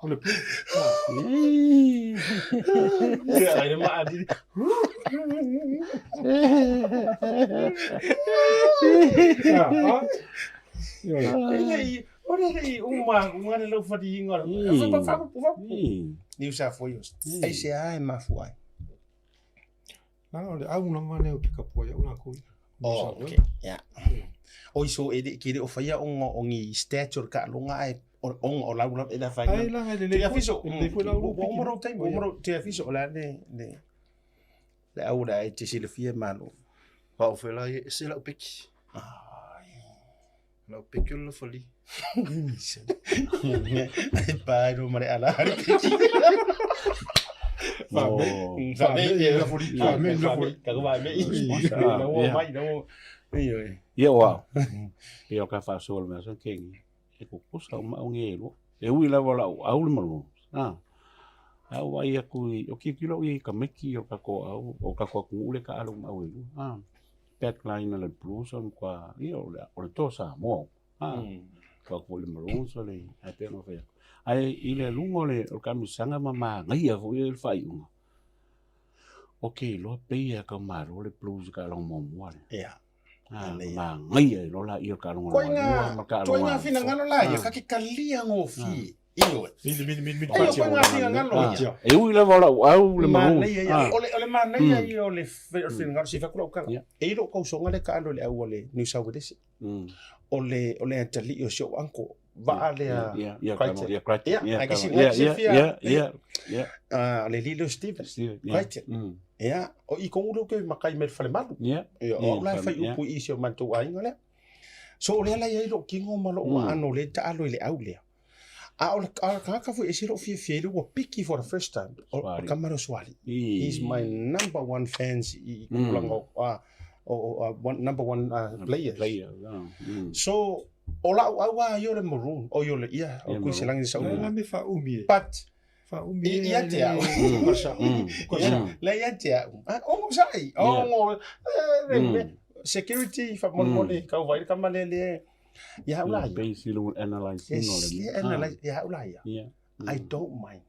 O le pu. Ia, ai le maadili. Ah, E le i, o le le i uma unga le lau faliiga o le, fai, faapupu, faapupu. Niu sa foi o, ai se a e mafua ai. Leaga o le au lava lea ou te kapua ai au lakou ia. Oh, okay. Yeah. Oi so e le ke le o faia onga o ngi stats o le taaloga ae onga o lau lava e le afaina. Ai leaga e lelei foi. Tuiafiso. E lelei foi lau Ua uma lou taimi, ua uma lou Tuiafiso o le a le le le au o le a e te silafia e malo. Pau foi la e ese lau peki. Lau peki o le lofali. Ai pai no mare ala hari peki. Ia ua, ia o ka faasoa le mea sa kengi, e kukusa o mau nge lua. E ui lava lau au le malu. Ah. Au ai aku i, o kikilo i ka meki o ka ko au, o ka ko aku ule ka alu mau e lua. Ah. Backline le Blues o kwa, ia o le, o le to Samoa. Ah. Ka ko le Maroons o le, ai pe no fai. Ai i le lunga o le o le kamisaga ma magaia foi le faaiuga. Ok, loa pei ka malo le Blues ka longa muamua le. Ia. Ah, magaia i lola ia ka longa muamua ma ka longa. Koinga finagalo la ia ka ke kalia ngofie. Ioe. Mini mini mini mini. Ai koinga finagalo ia. E ui lava lau au le Maroons. Manaia ia. O le manaia ia o le finagalo se fa ku lau kala. E i lo kausoga le ka alo le au o le New South Wales. O le o le atalii o si ou uncle vaa lea Crichton. Ia, ai ke silafia. Ia, le alii lea o Steven Crichton. Ia, o i kogu lea ou te makai mai le falemalu. Ia, o au la e fai upu i si o matou aiga lea. So o lea la e i ai lou tino ma lou aano o lea e taalo i le au lea. A o le tagata foi e ese lou fiafia ai lea ua piki for the first time, o le tama lea o Suali. He's my number one fans i tulaga o number one players. So o lau au lava ia o le Maroon, oi o le, ia, o Kuiselagi sa umi. Le faaumi e. But Faaumi e. Ia te au. Lea ia te au. Onosai, ono, security faamolemole, tau vaai le tama lea lea. Ia au la ia. Base i lou analyse ina o le mea. Analyse, ia au la ia. I don't mind.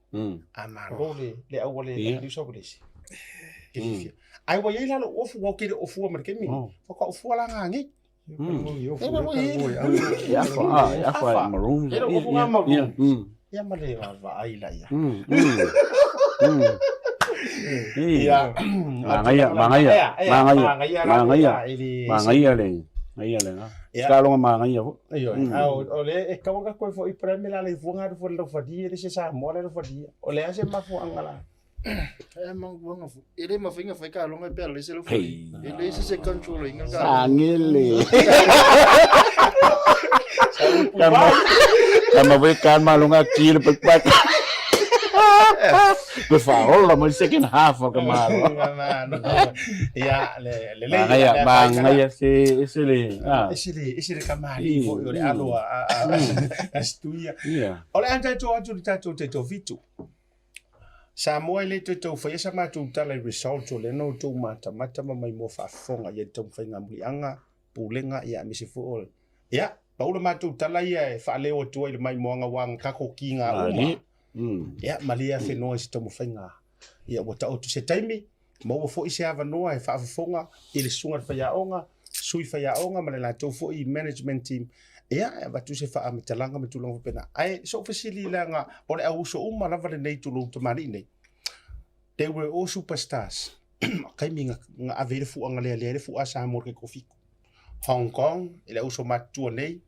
A malo le, le au a le New South Wales. Ke fiafia. Ai ua i ai la lou ofu, ua ou tele ofua ma le taimi lenei. Faatoa ofua la ngā nei. E afa, ah, e afa e maroon. E lou ofu ngā maroon. Ia ma le vaai la ia. Ia. Mangaia, mangaia, mangaia, mangaia, mangaia le, mangaia le na. Skaloga mangaia fo. Ioe, a o le e kau ka koe foi preme la le fuanga ru foi lo fadia le se sa mo le fadia. O le ase mafuanga la. E mafuanga fo. E le mafinga foi ka longa pe le se lo foi. E le se se control inga ka. Sangele. Kama kama foi kan malunga kiri pe pak. Pe faola mo second half o ka malo. Ia le le le. Mangaia mangaia se se le. Ah. Ese le ese le kamali foi o le alo a a stuia. O le anta to atu le tatou te to fitu. Samoa e le toe tau faia sa matou tala i result o lea na outou matamata ma maimoa faafofoga i ai le taumafaiga muliaga, pulega ia aemaise foi o le Ia, pau le matou tala ia e faaleo atu ai i le maimoaga aua tatou kiga uma. Ia, malie afenoa i se taumafaiga ia ua taoto se taimi, maua foi se avanoa e faafofoga i le susuga i le faiaoga, sui faiaoga ma le latou foi management team, ia, e avatu se faamatalaga ma tulaga faapena. Ae so'u fesili leaga o le au uso uma lava lenei tulou tamalii nei, they were all superstars. Taimi na ave ai le fuaga lealea ai le fua a Samoa i le taitoafitu. Hong Kong i le au uso matutua nei,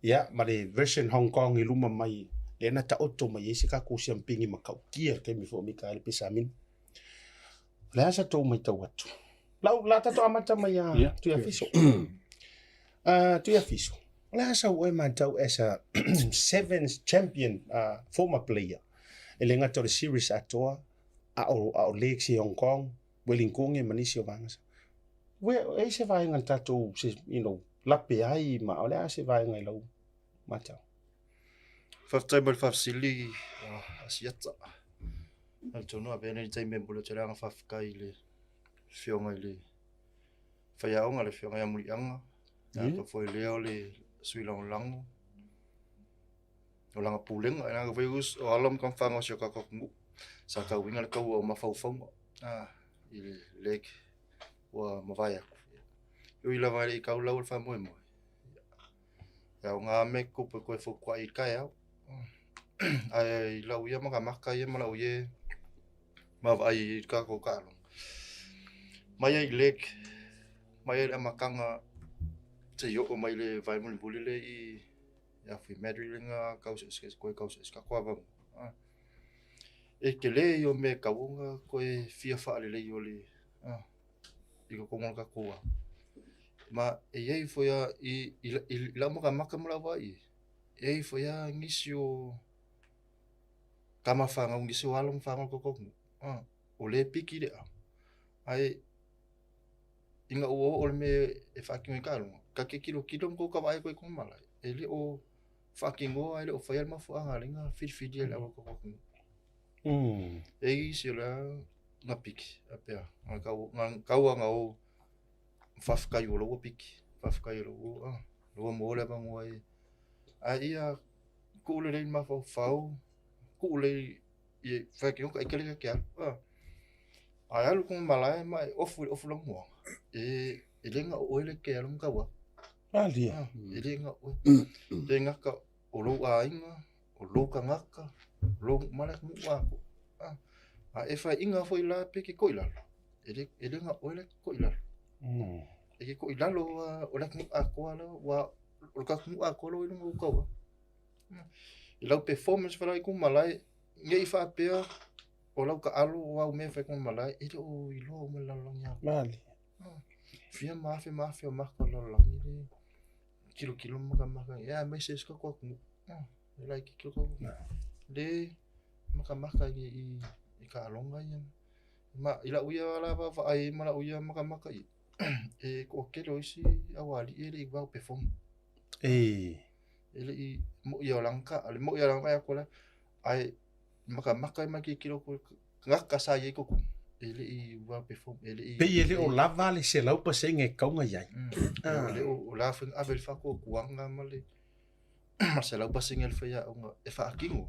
ia, ma le version Hong Kong i luma mai, lea na taoto mai ai se tatou siampini matautia i le taimi foi o Mikaele Pesamina. O le a sa tou matau atu? Lau, la tatou amata mai ia yeah. Tuiafiso. Tuiafiso, o le a sau oe matau as a sevens champion former player. E le gata o le series atoa, a o, a o leagues i Hong Kong, Wellington ma nisi o vaega. We, e se vaega na tatou, se, you know, lape ai ma o le a se vaega i lau matau? Faafetai mo le faafesili a Siata. Talitonu avea lenei taimi e momoli atu ai le agaga faafetai i le Afioga i le Faiaoga, le Afioga ia Muliaga, le foi lea o le Sui Lagolago o lana pulega. E leaga foi o alo ma tamafanau o si o tatou atunuu sa tauina le taua o mafaufauga i le leg ua mavae atu. E ui lava e le i tau lau o le faamoemoe, E aoga mea e tutupu e toe fautua'i i le taeao. Ae i lau ia matamata ia ma lau ia vaavaai i le tatou taaloga, mai ai i leg, mai ai i le amataga seia oo mai i le vae mulimuli lea i ia fui Madrid lena tau sese koe tau sese tatou avanoa. E tele ia o mea e tatau ona toe fia faalelei o le i totonu o le tatou aoga. Ma e i ai foi lava i lau matamata ma lau vaai i ai, e i ai foi lava nisi o tama fanau, nisi o alo ma fanau o le tatou atunuu, o lea e piki le aoga. Ae ina ua oo i le mea e faatino ai taaloga, ta te tilotilo ma tou vaai atu ai i totonu o malae, e le o faatinoa, e le o faia le mafuaaga e ala ai ona filifilia e le au a le tatou atunuu. E i ai isi o lea na piki, faapea, na tau lava na o faafetai o la ua piki, faafetai o la ua, la ua maua le avanoa e, a ia tuu lelei le mafaufau, tuu lelei i faitioga taita lea ta te alu, a. Ae alu i totonu o malae ma e ofu i le ofu lanumoana, e le na o oe lea e te alu ma tau alu. Malie. E le na o oe. E le gata o lou aiga, o lou tagata, o lou ma le atunuu atoa. A e faiaina foi la pe ke koʻi lalo, e le, e le na o oe lea e te koʻi lalo. E ke koʻi lalo o le atunuu atoa la, ua, o le atunuu atoa la ua i luga o lou tauā. I lau performance foi la i kou malae, ne i faapea o lau taalo o au mea e fai i kou malae, e le o iloa uma e le lalolagi atoa. Malie. Fia ma afe ma afe o maka o le lalolagi le. Tilotilo ma makamaka, ia aemaise ai si tatou atunuu. E laitiiti o tatou le makamaka i i taaloga ia. Ma i lau ia la vaavaai ma lau ia makamaka i ai, e toatele o isi aualii e le i well perform. E. E le i moi o lagata, le moi o lagata atu la, ae makamaka ai ma tilotilo atu tagata sa i ai totonu, e le i well perform, e le i... Pei e le o lava le 100% e tatau ona i ai. E le o, o la foi na ave le faatuatuaga ma le ma le 100% le faiaoga e faatino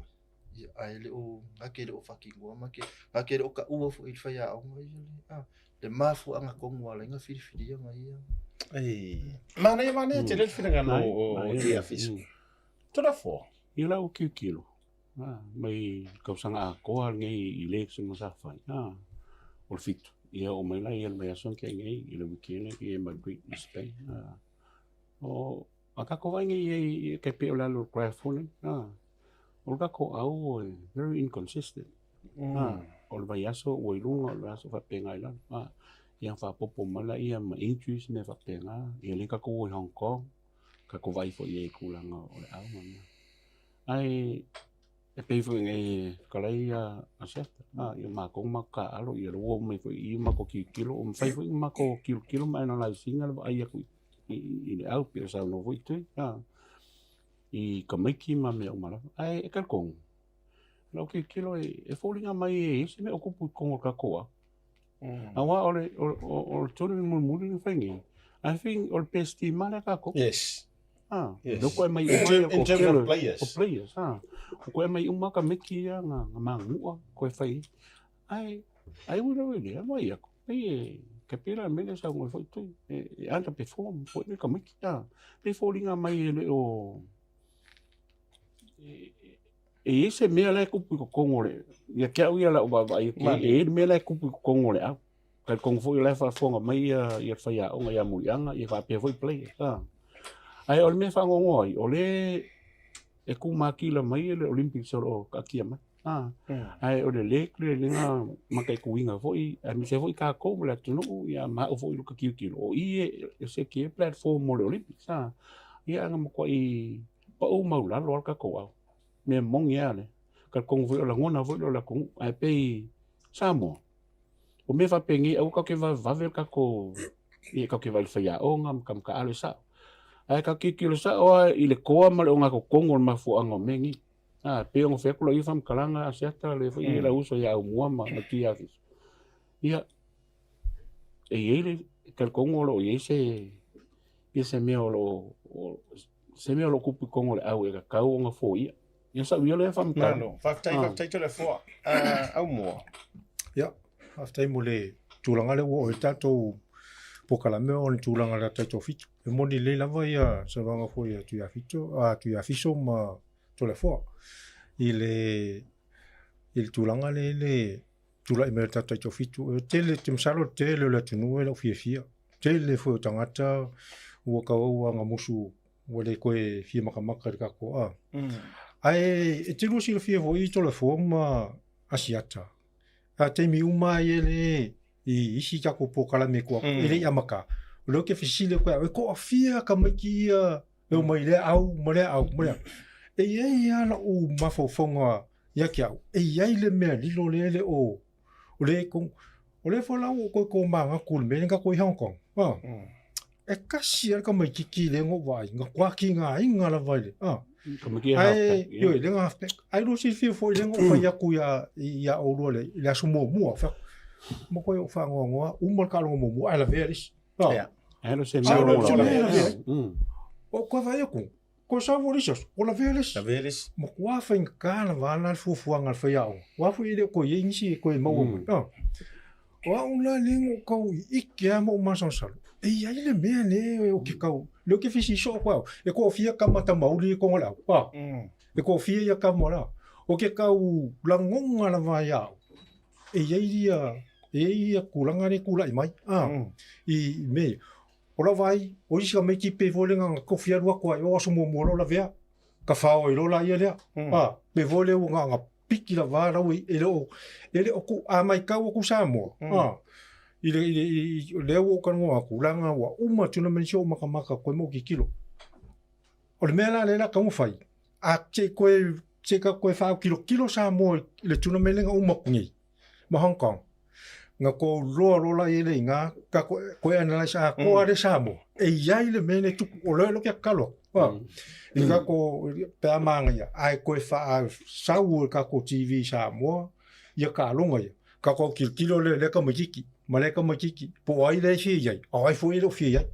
ai, ia, ae le o, na te le o faatinoa ma te, na te le o taua foi i le faiaoga ia le, a, le mafuaaga tonu ua ala ai ona filifilia na ia. Ei. Manaia, manaia tele le finagalo o Tuiafiso. Tulafono. Ia lau kiukilo. Mai le tausaga atoa lenei i leagues uma sa fai, o le fitu. Ia oo mai la ia le vaiaso na tea nei i le weekend lea i Madrid i Spain. O a tatou vaai nei i ai e tai pei o le alu o le graph foi lea, o le tatou au e very inconsistent. O le vaiaso ua i luga, o le vaiaso faapena i lalo. Ia faaopoopo mai laia ma injuries ma mea faapena. Ia lea tatou o i Hong Kong, tatou vaai foi i ai i tulaga o le au ma mea. Ae e pei foi nei fetalai ia Asiata, ia matou matou taaalo, ia lea ua oo mai foi i i matou tilotilo, ua mafai foi ona matou tilotilo ma analyse ina le vaai atu i le au pei ona saunoa foi Tui, i tamaiti ma mea uma lava. Ae e talitonu, o lau tilotilo e foliga mai e i ai se mea o tupu i totonu o le tatou au. Aua o le, o, o, o le tournament mulimuli na fai nei, I think o le best team lava lea tatou. Yes. Ah, Yes. lea koe mai In uma term, ia in terms of o players. O players, ah. O koe mai uma ka meki ia nga nga manua, koe fai. Ai, ai ui lau ile, mai aku. Ai e, ke pera mele sa ngoi foi tui. E, e underperform foi le ka meki. Ah, pe foliga mai e le o e, e i ai se mea la e kupu i totonu o le, ia te au ia lau vaavaai atu, e i ai le mea la e kupu i totonu o le au. Talitonu foi o la e faafofoga mai ia, ia le faiaoga ia Muliaga, ia faapea foi players. A. Ae o le mea e faanoanoa ai, o lea e kūmakila mai le Olympics o lo o taatia mai. A. Ae o le leg le lena mataituina foi, aemaise foi tatou ma le atunuu, ia ma au foi i lota tilotilo, o i e seki ai platform mo le Olympics. A. Ia ana matuai pau maualalo lava le tatou au. Mea moni lava lea. Talitonu foi o lagona foi lea o le atunuu. Ae pei Samoa, o mea faapenei aua tatou te vavevave le tatou, ia tatou te vaai i le faiaoga ma tamataaalo e sao. Ae tatou tilotilo sao lava i le toa ma le ogatotonu o le mafuaaga o mea nei. A, pei ona fai atu lau ia faamatalaga Asiata, lea foi e lau uso ia Aumua ma Tuiafiso. Ia, e i ai le talitonu o lo o i ai se, ia se mea o lo o, se mea o lo o tupu i totonu o le au e tatau ona foia. Ia sau ia lea faamatalaga. Malo, faafetai, faafetai Toleafoa. Aumua. Ia, faafetai mo le tulaga lea ua oo i le tatou polokalame o le tulaga o le taitoafitu. E moni lelei lava ia saunoaga foi a Tuiafito, a Tuiafiso ma Toleafoa i le i le tulaga lea i le tulai mai o le tatou taitoafitu. E tele, ou te masalo o le tele o le atunuu e le o fiafia. Tele foi o tagata ua tauau agamusu ua le toe fia makamaka i le tatou a. Ae e te lua silafia foi Toleafoa ma Asiata, a taimi uma ai e le i isi tatou polokalame kua e le i amata, o lea ou te fesili atu ia au, e toafia tamaiti ia e omai i lea au ma lea au ma lea au. E i ai lava lou mafaufauga ia te au, e i ai le mea lilo lea e le o, o lea e tonu, o lea foi la ua ou toe tomanatu i le mea lea na tatou i Hong Kong, a, e tasi lava le tamaitiiti lea na ou vaai, na matua tigaina lava i le, a, Tamaiti e half ae, back, ia. ioe, lea na half back. Ae lua silafia foi lea na ou fai atu ia, ia oulua i le, i le aso muamua, fai atu, matua ou faanoanoa, uma le taaloga muamua ae lavea le isi. A. Ia. Ae le o se mea o se mea lavea. O koe vaai atu, koe sau foi le isi aso, ua lavea le isi. Lavea le isi. Matua faigata lava la le fuafuaga a le faiaoga, aua foi e le o toe i ai nisi e toe maua mai. O au la lea na ou tau ike lava ma ou masalosalo, e i ai le mea lea ou te tau, lea ou te fesili soo atu au, e toafia tama tamauli i totonu o le au, a? E toafia ia tama la. Ou te tau lagona lava ia au, e i ai ia, e i ai ia tulaga lea e tulai mai, a, i mea ia. O lau vaai, o isi tamaiti pei foi lea na ona tofi alu atu lava i o aso muamua loa lavea, ka fao ai loa laia lea, a, pei foi lea ua na ona piki lava lau e le o, e le o ku, a matau atu Samoa, a, i le, i le, i, lea ua ou talanoa atu, leaga ua uma tournament si ou makamaka koe ma ou tilotilo. O le mea la lea la tau fai, a se i koe se ka koe faaukilokilo Samoa i le tournament lea na uma atu nei ma Hong Kong. Na kou loa loa la i le inga ka koe analyse a koa le Samoa. E iai le mea nei tupu o lea lo kia kalo. I ka ko pe a manga ia ai koe faa sau e ka ko TV Samoa ia ka longa ia. Ka ko kilokilo le le ka makiki ma le ka makiki po ai le fia iai. O ai foi le fia iai.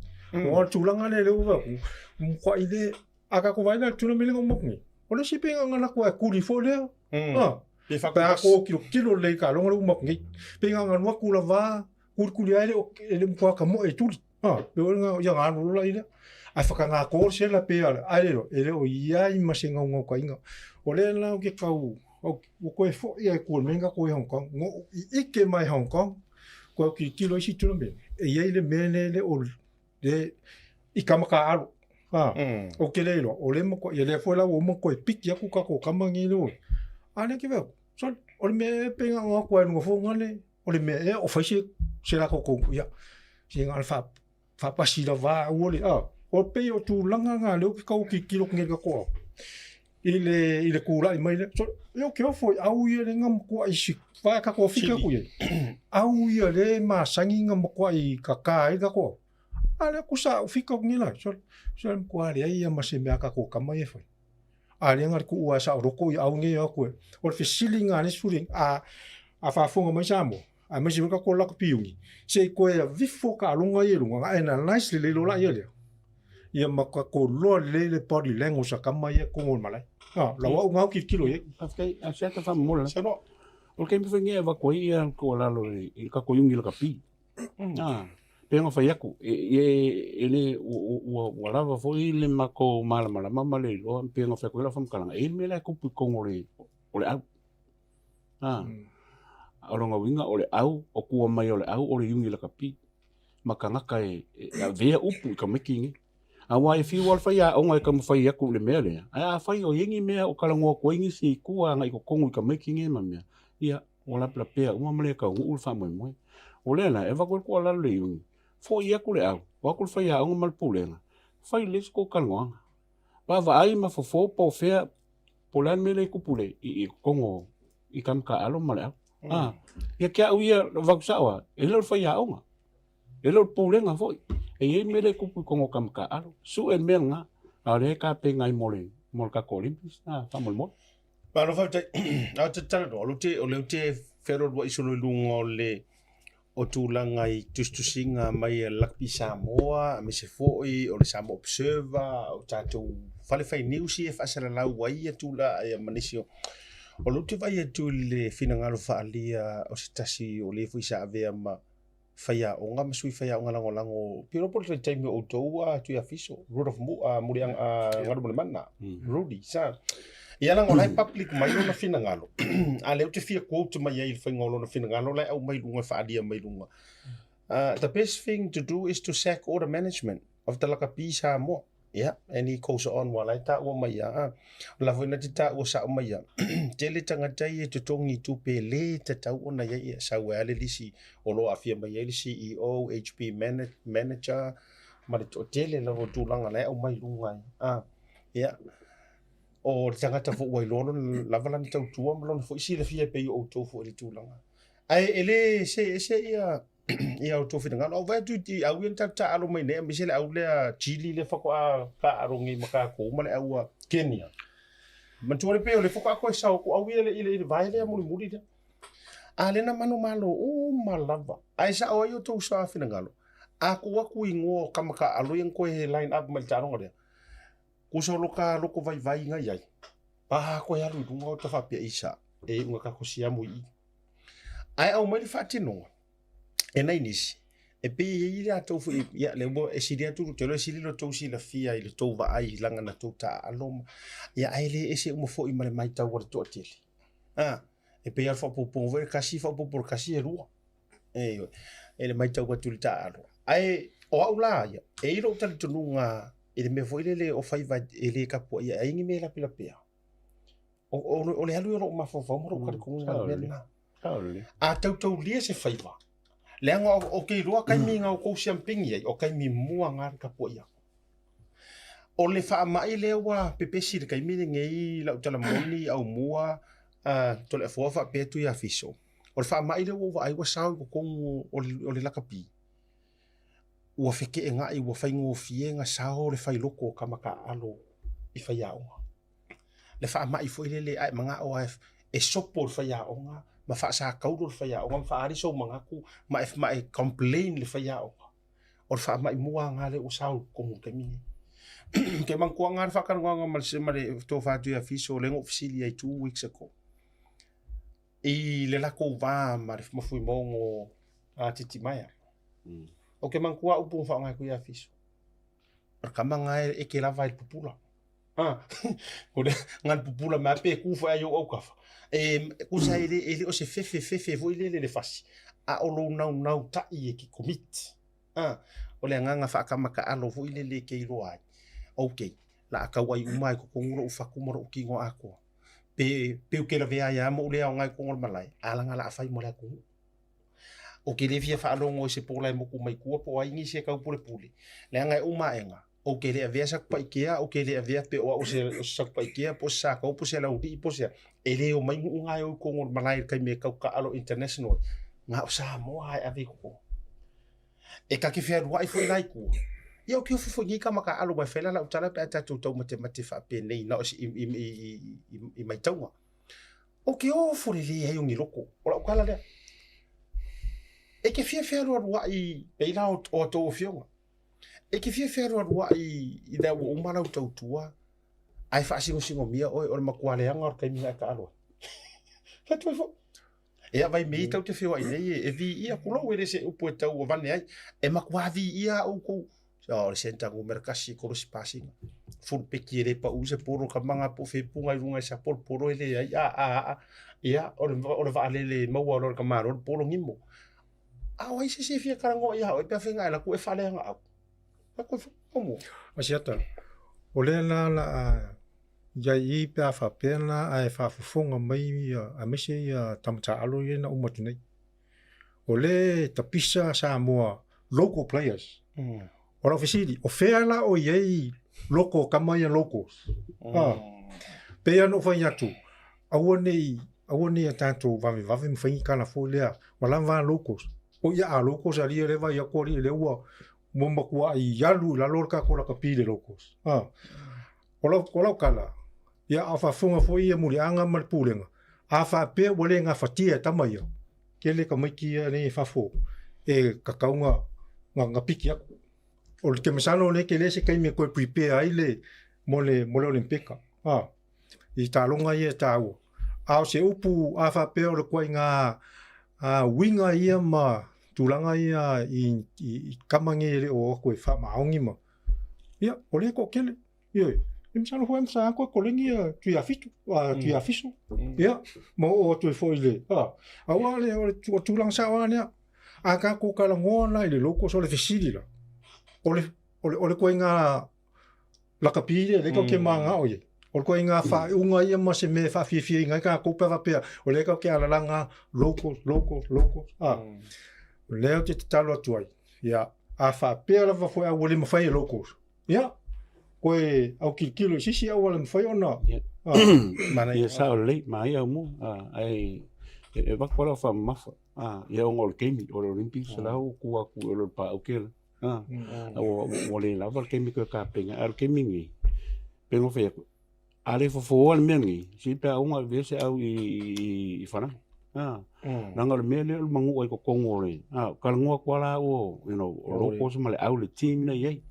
O tulaga le le uva ku. Mkwa i le A ka ko vaina tuna mele ngo mokni. O le sipe nga ngana ko e kuli fo lea. Ah. Pe fa Pe a ko kilo kilo le ka longa le mokni. Pe nga ngana ku la va kuli kuli ai le o le mkwa ka mo e tuli. Ah, pe o nga ya nga no la ila. A fa ka nga ko se la pe ala. Ai le e le o ia i ma se ngau ngau ka inga. O le la o ke kau o o ko e fo ia ku me nga ko i Hong Kong. Ngo i ike mai Hong Kong. Ko ki kilo isi tuna me. E ia i le me le le o le i ka maka alo. Ha. O ke le iloa, o le mako, ia lea foi la ua uma koe piki aku ka ko kama ngi le oe. A le ke veo, sorry, o le mea e pe nga nga koe lunga fo nga le, o le mea e o fai se, se la ko kou, ia, se nga le fa, fa pasi la va ua le, a, o pe o tūlanga nga leo ki kau ki kilo ngi ka koa. I le, i le kūlaʻi mai lea, so, e o ke ofo i au ia le nga makuaʻi si, fa ka ko fika ku ia. Au ia le masangi nga makuaʻi ka ka ai ka koa. A lea ku sa u fika ku ngila, so, so le makuaʻi leai ia ma se mea ka ko kama ia fai. A lea nga le ku ua sa o loko i au nge aku e. O le fesili nga le suri, a, a faafofoga mai Samoa, aemaise foi ka ko lako piugi, se i koe avifo ka alonga ia i luga, nga analyse lelei loa la ia lea. Ia ma ka ko loa lelei le body language a kama ia kongo i le malae. A, lau au ngau kilokilo i ai. Faafetai, a o se ata faamomola. Saunoa. O le taimi foi nei e avatu ai ia le tuualalo i le tatou iuni lakapi. A, pei ona fai atu, e, e, e le, ua, ua lava foi le matou malamalama ma le iloa, pei ona fai atu ai lau faamatalaga, e i ai le mea la e tupu i totonu o le, o le au. A, o lona uiga o le au, o tua mai o le au o le iuni lakapi ma tagata e, e avea upu i tamaiti nei. Aua e fiu lava le faiaoga e taumafai atu i le mea lea, ae afai o i ai ni mea o talanoa atu ai nisi i tua agai i totonu i tamaiti nei ma mea, ia, ua lapelapea uma ma le taunuu le faamoemoe. O lea la, e avatu ai le tuualalo i le iuni, foi atu le au, o atu le faiaoga ma le pulega, fai lelei se tou talanoaga. Vaavaai ma fofo po o fea, po o le a le mea lea e tupu i totonu i ka mataaalo ma le au. A, ia te au ia, avatu sao lava, e le o le faiaoga, e le o le pulega foi. E i ai mea lea e tupu i totonu o ka mataaalo. Sue le mea lena, a o lea e tapena ai mo le, mo le tatou Olympics, a, faamolemole. Malo faafetai. A ou te talanoa, o lea ou te, o lea ou te fealualuai solo i luga o le o tulaga i tusitusiga mai a le Rugby Samoa aemaise foi o le Samoa Observer, o tatou fale fai news ia e faasalalau ai ia tulaga ia ma nisi o... O lea ou te vaai atu i le finagalo faaalia o se tasi o le foi sa avea ma faiaoga ma sui faiaoga lagolago pe iloa po o le taimi o outou a Tuiafiso, Rudolph Muliaga Galumalemana, Rudy, sa ia leaga o la e public mai lona finagalo, a lea ou te fia quote mai ai i le faiga o lona finagalo la e aumai i luga e faaalia mai i luga. The best thing to do is to sack all the management of the Lakapi Samoa. Yeah, and he goes on ua la e taua mai ia. Ah, o la foi na te taua sao mai ia. Tele tagata ia e totogi i tupe e le tatau ona i ai ia sau ai lava le lisi o lo o aafia mai ai le CEO, HP manager ma le toatele lava o tulaga la e aumai i luga ai. Ah, yeah. O le tagata foi ua iloa lona lava lana tautua ma lona foi silafia e pei o outou foi i le tulaga. Ae e le see ese ia ia outou finagalo. Au vaai atu i au ia na tatou taaalo mai nei aemaise le au lea Chile lea faatoa taaalo nei ma tatou ma le au a Kenya. Manatua le pei o le faatoa toe sao atu au ia i le vae lea mulimuli lea. A lea na manumalo uma lava. Ae sao ai outou sa finagalo. A tuu atu igoa o tama taaalo ia na toe line up mai i le taaloga lea, kusa o loka loko vaivaiga i ai, pa koe alu i luga o ta faapea isa, e iuga kako siamu i i. Ae aumai le faatinoga e nai nisi, e pei e i ai latou foi, ia lea ua e sili atu, ou te iloa e sili lo tou silafia i le tou vaai leaga na tou taaalo ma, ia ae le ese uma foi ma le matau a le toatele. A, e pei lava o le faaopoopoga foi, e tasi faaopoopo i le tasi e lua. Ioe, e le matau atu i le taaalo. Ae o au la ia, e i ai lou talitonuga i le mea foi lele o faiva e le tapuaia ai ni mea e lapelapea. O, o, o le alu ia o lou mafaufau ma lou talitonuga i le mea lena. A tautaulia se faiva, leaga o, ou te iloa taimi na outou siampini ai, o taimi mua na le tapuaia. O le faamai lea ua pepesi i le taimi lenei i lau tala moni aumua a Toleafoa faapea Tuiafiso, o le faamai lea ua ou vaai ua sao i totonu o le lakapi, ua feteenai, ua faigofie ona sao le failoto o tama taaalo i faiaoga. Le faamai foi lele a e manao lava e sopo le faiaoga ma faasataulo le faiaoga ma faaali sou manatu ma e complain i le faiaoga, o le faamai mua lena lea ua sao i totonu i le taimi lenei. Ou te manatua lena le faatalanoaga ma le ma le tofa Tuiafiso lea na ou fesili ai 2 weeks ago i le latou va ma le ma Fuimaono a Titimaea. Ou te manatua upu na faaaoga e Tuiafiso, o le tama lena e te lava i le pupula. O le na le pupula mai pe ku foi ai ou autafa. E tusa e le e le o se fefe fefe foi lele le fasi, a o lou naunau tai e ke commit. O le agaga faakamakaalo foi lele e ke iloa ai. Okay, la a tau ai uma ai totonu lou fatu ma lou tino atoa. Pe pe ou te lavea ai lava ma ou le aoga i totonu o le malae, a laga la a fai mo le atunuu. Ou te le fia faalogo i se pola e motu mai tua po o ai nisi e taupulepule, leaga e uma aega, ou te le avea Satupaitea, ou te le avea pe o au o se, o se Satupaitea, po o se Sakau, po o se Laulii, po o se a. E le omai nuu na e o i totonu o le malae i le taimi e tau taaalo international ai. Na o Samoa lava e ave i totonu. E ta te fealuai foi la i tua. Ia ou te ofo foi i nei tama taaalo aua e fai la lau tala pe a tatou taumatemate faapenei na o se, i, i, i, i, i maitauga. Ou te ofo le leai o ni loko. O lau tala lea. E te fia fealualuai pei la o, o a outou afioga. E te fia fealualuai i lea ua uma lau tautua ae faasigosigomia oe o le matua leaga o le taimi na e taalo ai. Fai atu ai foi. Ia vai mea ia tau te feoai nei e viia kulou e le se upu e tau avane ai. E matua viia a outou. O le center numera kasi e kolosi pasina. Fulupeki e le pau se polo ka manga po fepunga i lunga i sa polo polo e leai a a a. Ia o le o le vaalele maua loa e le tamaloa le polo gimo. A o ai se isi e fia talanoa ia oe pe afai na e alu atu e faaleaga au. Fai atu ai foi, Aumua. Asiata, o lea la la a iai i pe a faapea la ae faafofoga mai ia aemaise ia tama taaalo ia na uma atu nei. O lea e tapisa Samoa local players. O lau fesili, o fea la o i ai loko o tama ia locals? Ah. Pei lava ona ou fai atu, aua ne i, aua ne i a tatou vavevave ma fai ni tala foi lea, ua lava a locals. O ia a locals alii lea e vaai atu alii lea ua ua matuai alu i lalo le tatou lakapi i le locals. Ah. O lau, o lau tala, ia a o faafofoga foi ia Muliaga ma le Pulega, a faapea ua le gafatia e tama ia, tele tamaiti ia nei e fafo e tatau na, na, na piki atu. O le te masalo o lea tele se taimi e toe prepare ai le, mo le, mo le Olympika. Ah, i taaloga ia e taua. A o se upu a faapea o le ituaiga a uiga ia ma tulaga ia i, i, i tama nei e le o atu e faamaoni ma, ia, o lea e toatele. Ioe, e masalo foi sa atu e koleni ia Tuiafitu, a Tuiafiso. Ia, ma oo atu ai foi i le, a, aua le, o le tulaga sao lava lea. A tatou talanoa la i le locals, o le fesili la, o le, o le, o le ituaiga lakapi lea, lea tatou te mananao i ai. O le ituaiga faaiuga ia ma se mea e faafiafiaina ai tatou pe a faapea, o lea tatou te alalaga locals, locals, locals, a. O lea ou te tatalo atu ai, ia, a faapea lava foi a ua le mafai e locals, Ia, koe autilotilo i se isi auala e mafai ona... Ia sao lelei, manaia aumua, ae e avatu lava lau faamamafa, ia ona o le taimi, o le Olympics la ua tu atu i lo le paau tele, ua le lava le taimi e toe tapena ai, a o le taimi lenei, pei ona fai atu, A le fofoa le mea lenei, se pe a uma avea se au i Fanaga. Leaga o le mea lea o le manua i totonu o le, talanoa atu lava la ua, you know, o locals ma le au le team lea e i ai.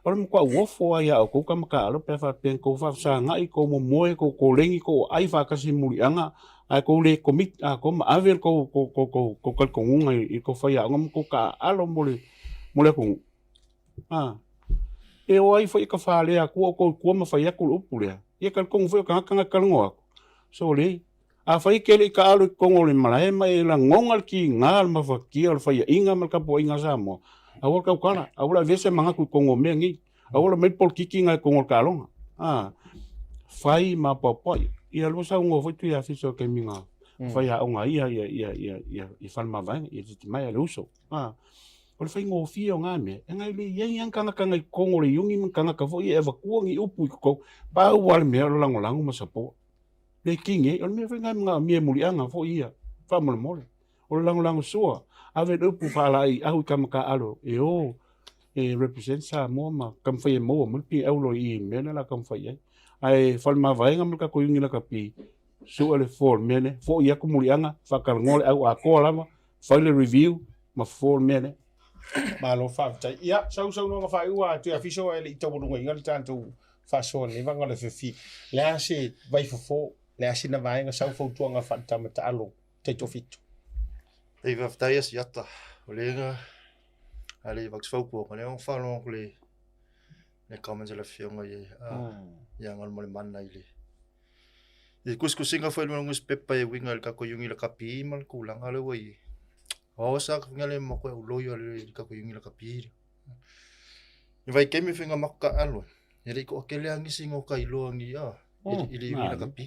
O le matuai uofo lava ia outou tama taaalo pe a faapea na outou faafesagai, tou momoe, tou koleni, tou aai faatasi i muliaga, ae tou le commit atoa ma ave le tou talitonuga i le tou faiaoga ma tou taaalo mo le atunuu. A, e o ai foi e tafalea atu outou i tua ma fai atu le upu lea, ia talitonu foi o tagata na e talanoa atu, sole, afai e te le i taaalo i totonu o le malae ma e lagona le tiga o le mafatia o le faiaina ma le tapuaiga a Samoa, aua le tautala, aua le avea se manatu i totonu o mea nei, aua le aumai le polokiki na i totonu o le taaloga. A, fai ma apoapoai. Ia lua saunoa foi Tuiafiso i le taimi na faiaoga ai ia Falemavaega, ia Titimaea le uso. A. O le faigofie o na mea, e ngai le i ai lava ni tagata nai totonu o le iuni ma ni tagata foi ia e avatua ni upu i totonu, pau lava le mea o le lagolago ma support. Le kini ai, o le mea foi lena e manaomia e muliaga foi ia, faamolemole. O le lagolago sua, ave le upu faalaeiau i tama taaalo e o e represent Samoa ma taumafai e maua mai le pigaulo i i i le mea lea o le a taumafai i ai. Ae fale mavaega ma le tatou iuni lakapi, sue le fofo o le mea lea, foi atu muliaga, faatalanoa le au atoa lava, fai le review ma fofo le mea lea. Malo faafetai. Ia, sau saunoaga faaiu a Tuiafiso ae le i taualugaina le tatou faasoa nei vaega o le FFI. Le a se vaifofo, le a sina vaega sau fautuaga faaletama taalo taitoafitu? Ei faafetai Asiata, o lea na ale i fautuaga lea na faalogo atu le le comments a le afioga i ia Galumalemana i le i tusitusiga foi i luga o le newspaper e uiga i le tatou iuni lakapi ma le tulaga lea ua i ai. O sa ka le mo ko loio le le tatou iuni lakapi. I vaitaimi faiga maku taalo e le i toatele lava nisi na o iloa ni a i le iuni lakapi.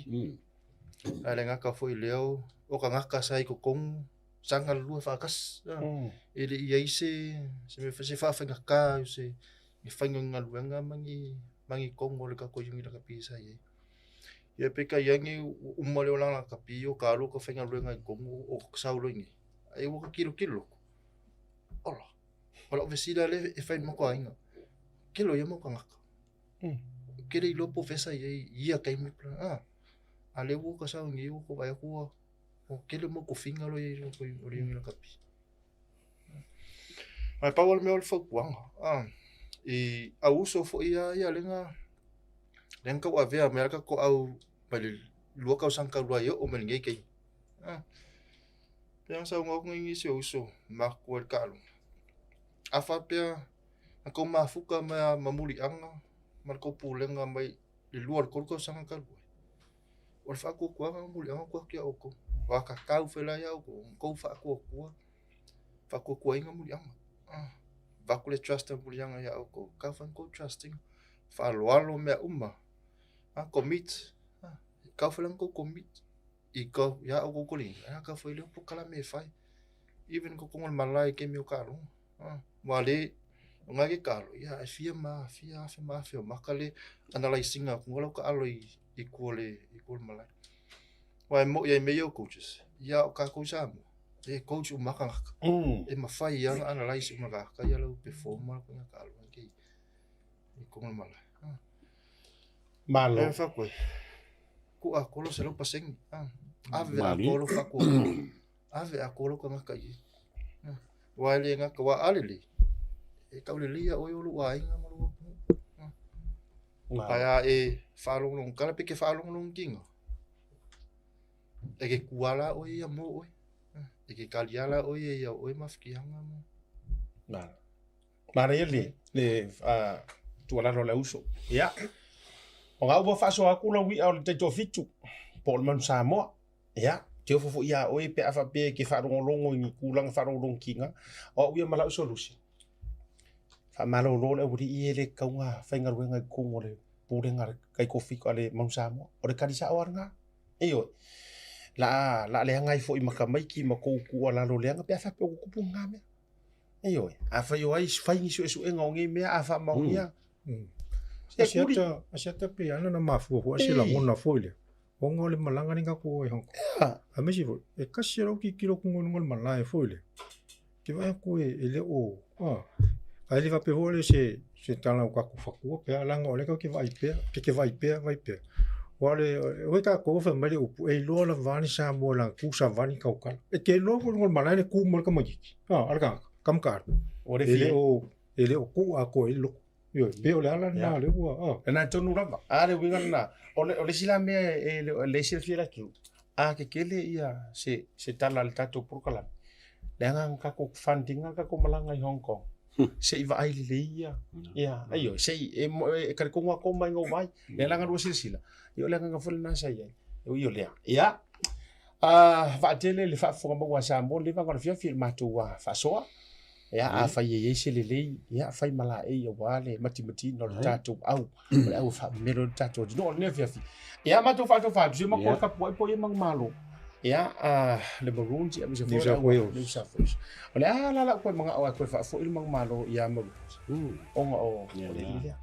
Ae le gata foi i lea o tagata sa i totonu sa galulue faatasi e le i i ai se se mea se faafaigata o se faiga galuega ma ni ma ni tonu o le tatou iuni lakapi sa i ai. Ia peitai ane ua uma le olaga lakapi o ka alu ka faigaluega i totonu o sau loa i inei, ai ua ka tilotilo atu, ola, o lau fesili lea e fai i le matou aiga, kelo ia mau tagata. Ou te le iloa po o fea sa i ai i ia taimi, a o lea ua ta sau nei ua ta vaai atu ua tele mau tofiga lo i ai o le iuni lakapi. Ae pau lava le mea o le fautuaga, i au uso foi lava ia lea na lea na tauavea mai lava le tatou toau mai le 2 tausaga talu ai e oo mai lenei taimi. Pei ona saunoa atu nisi o uso matutua i le taaloga, a faapea na tou mafuta ma muliaga ma le tou pulega mai le 2 i le 3 tausaga talu ai, o le faatuatuaga ma muliaga ua atu ia outou. Ua tatau foi la ia outou ona outou faatuatua, faatuatuaina muliaga. Avatu le trust a muliaga ia outou, tatau foi ona outou trust ina. Faaaloalo mea uma, commit, tatau foi la ona outou commit i ia outou tolina, tatau foi lea polokalame e fai. Even i totonu o le malae i taimi o taaloga. Aua o lea, o lena e taalo, ia e fia ma fia afe ma afe o maka le analyse ina atu lau taalo i tua o le i tua o le malae. Aua e moni ai mea ia o coaches, ia o tatou i Samoa, e coach uma lava tagata. E mafai lava ona analyse uma e tagata ia lau perform ma lau taalo i totonu o le malae. Malo. E fai atu ai, tuu atoa lou 100%, ave atoa lou faatuatua. Ave atoa lou tagata i ai. Aua e le gata, aua a lelei, e taulelei ia oe o lou aiga ma lou atunuu. Ae a e faalogologo tala pe ke faalogologo tiga, e ke kua la oe ia mo oe. E ke kalia la oe ia oe mafutiaga mo. Manaia le le tuualalo a le auso. Ia, o ga ua faasoa atu lau i'a o le taitoafitu po o le manu Samoa. Ia, te ofo foi ia oe pe a faapea e te faalogologo i ni tulaga faalogologotiga, o au ia ma lau solution. Faamalolo le aualii e le tatau ona faigaluega i totonu o le pulega a le taitoafitu a le manu Samoa. O le tali sao lava lena. Ioe. La la leaga ai foi ma tamaiti ma tou tuualalo leaga pe a faapea ua tupu lena mea. Ioe, afai o ai fai ni suesuega o nei mea a faamaonia. Se kuli. Asiata pe ana na mafua foi se lagona foi lea. Ona o le malaga lenei tatou o i Hong Kong. Aemaise foi, e kasi lau tilotilo atu i luga o le malae foi lea. Ke vaai atu e le o, ae le faapea foi lea se se tala o tatou fatua pe a, leaga o lea tatou te vaai pea, ke te vaai pea, vaai pea. Aua o le, o tatou fai mai le upu, e iloa lava le Samoa i lana tu savali tautala. E te iloa foi i luga o le malae le tu mai o le tamaitiiti, a le tagata, tama taalo. E le o, e le o tuu atoa i ai le loto. Ioe, pei o le ala lena lea ua, a. Lena tonu lava. A le uiga lena, o le, o le isi la mea e le o le silafia e le atunuu, a kekele ia se, se tala a le tatou polokalame, leaga na tatou fund ina le tatou malaga i Hong Kong, se i vaai lelei ia, ia, ioe, se i, e, e talitonu lava tou mai na ou vaai, lea la na lua silasila, ia o le agaga foi lena sa i ai, e ui o lea. Ia, vaatele le faafofoga maua a Samoa i lenei vaega o le afiafi i le matou faasoa. Ia, afai e i ai se lelei, ia, fai ma laei aua le matimatiina o le tatou au, o le au e faamemelo ai le tatou atunuu o lenei afiafi. Ia, matou faatofa atu, se matou tapuai po o ia manumalo. Ia, a le Maroons, ia, aemaise foi o le New South Wales. O le a la lau toe manao e toe faafoi le manumalo ia Maroons, ona o le alii lea.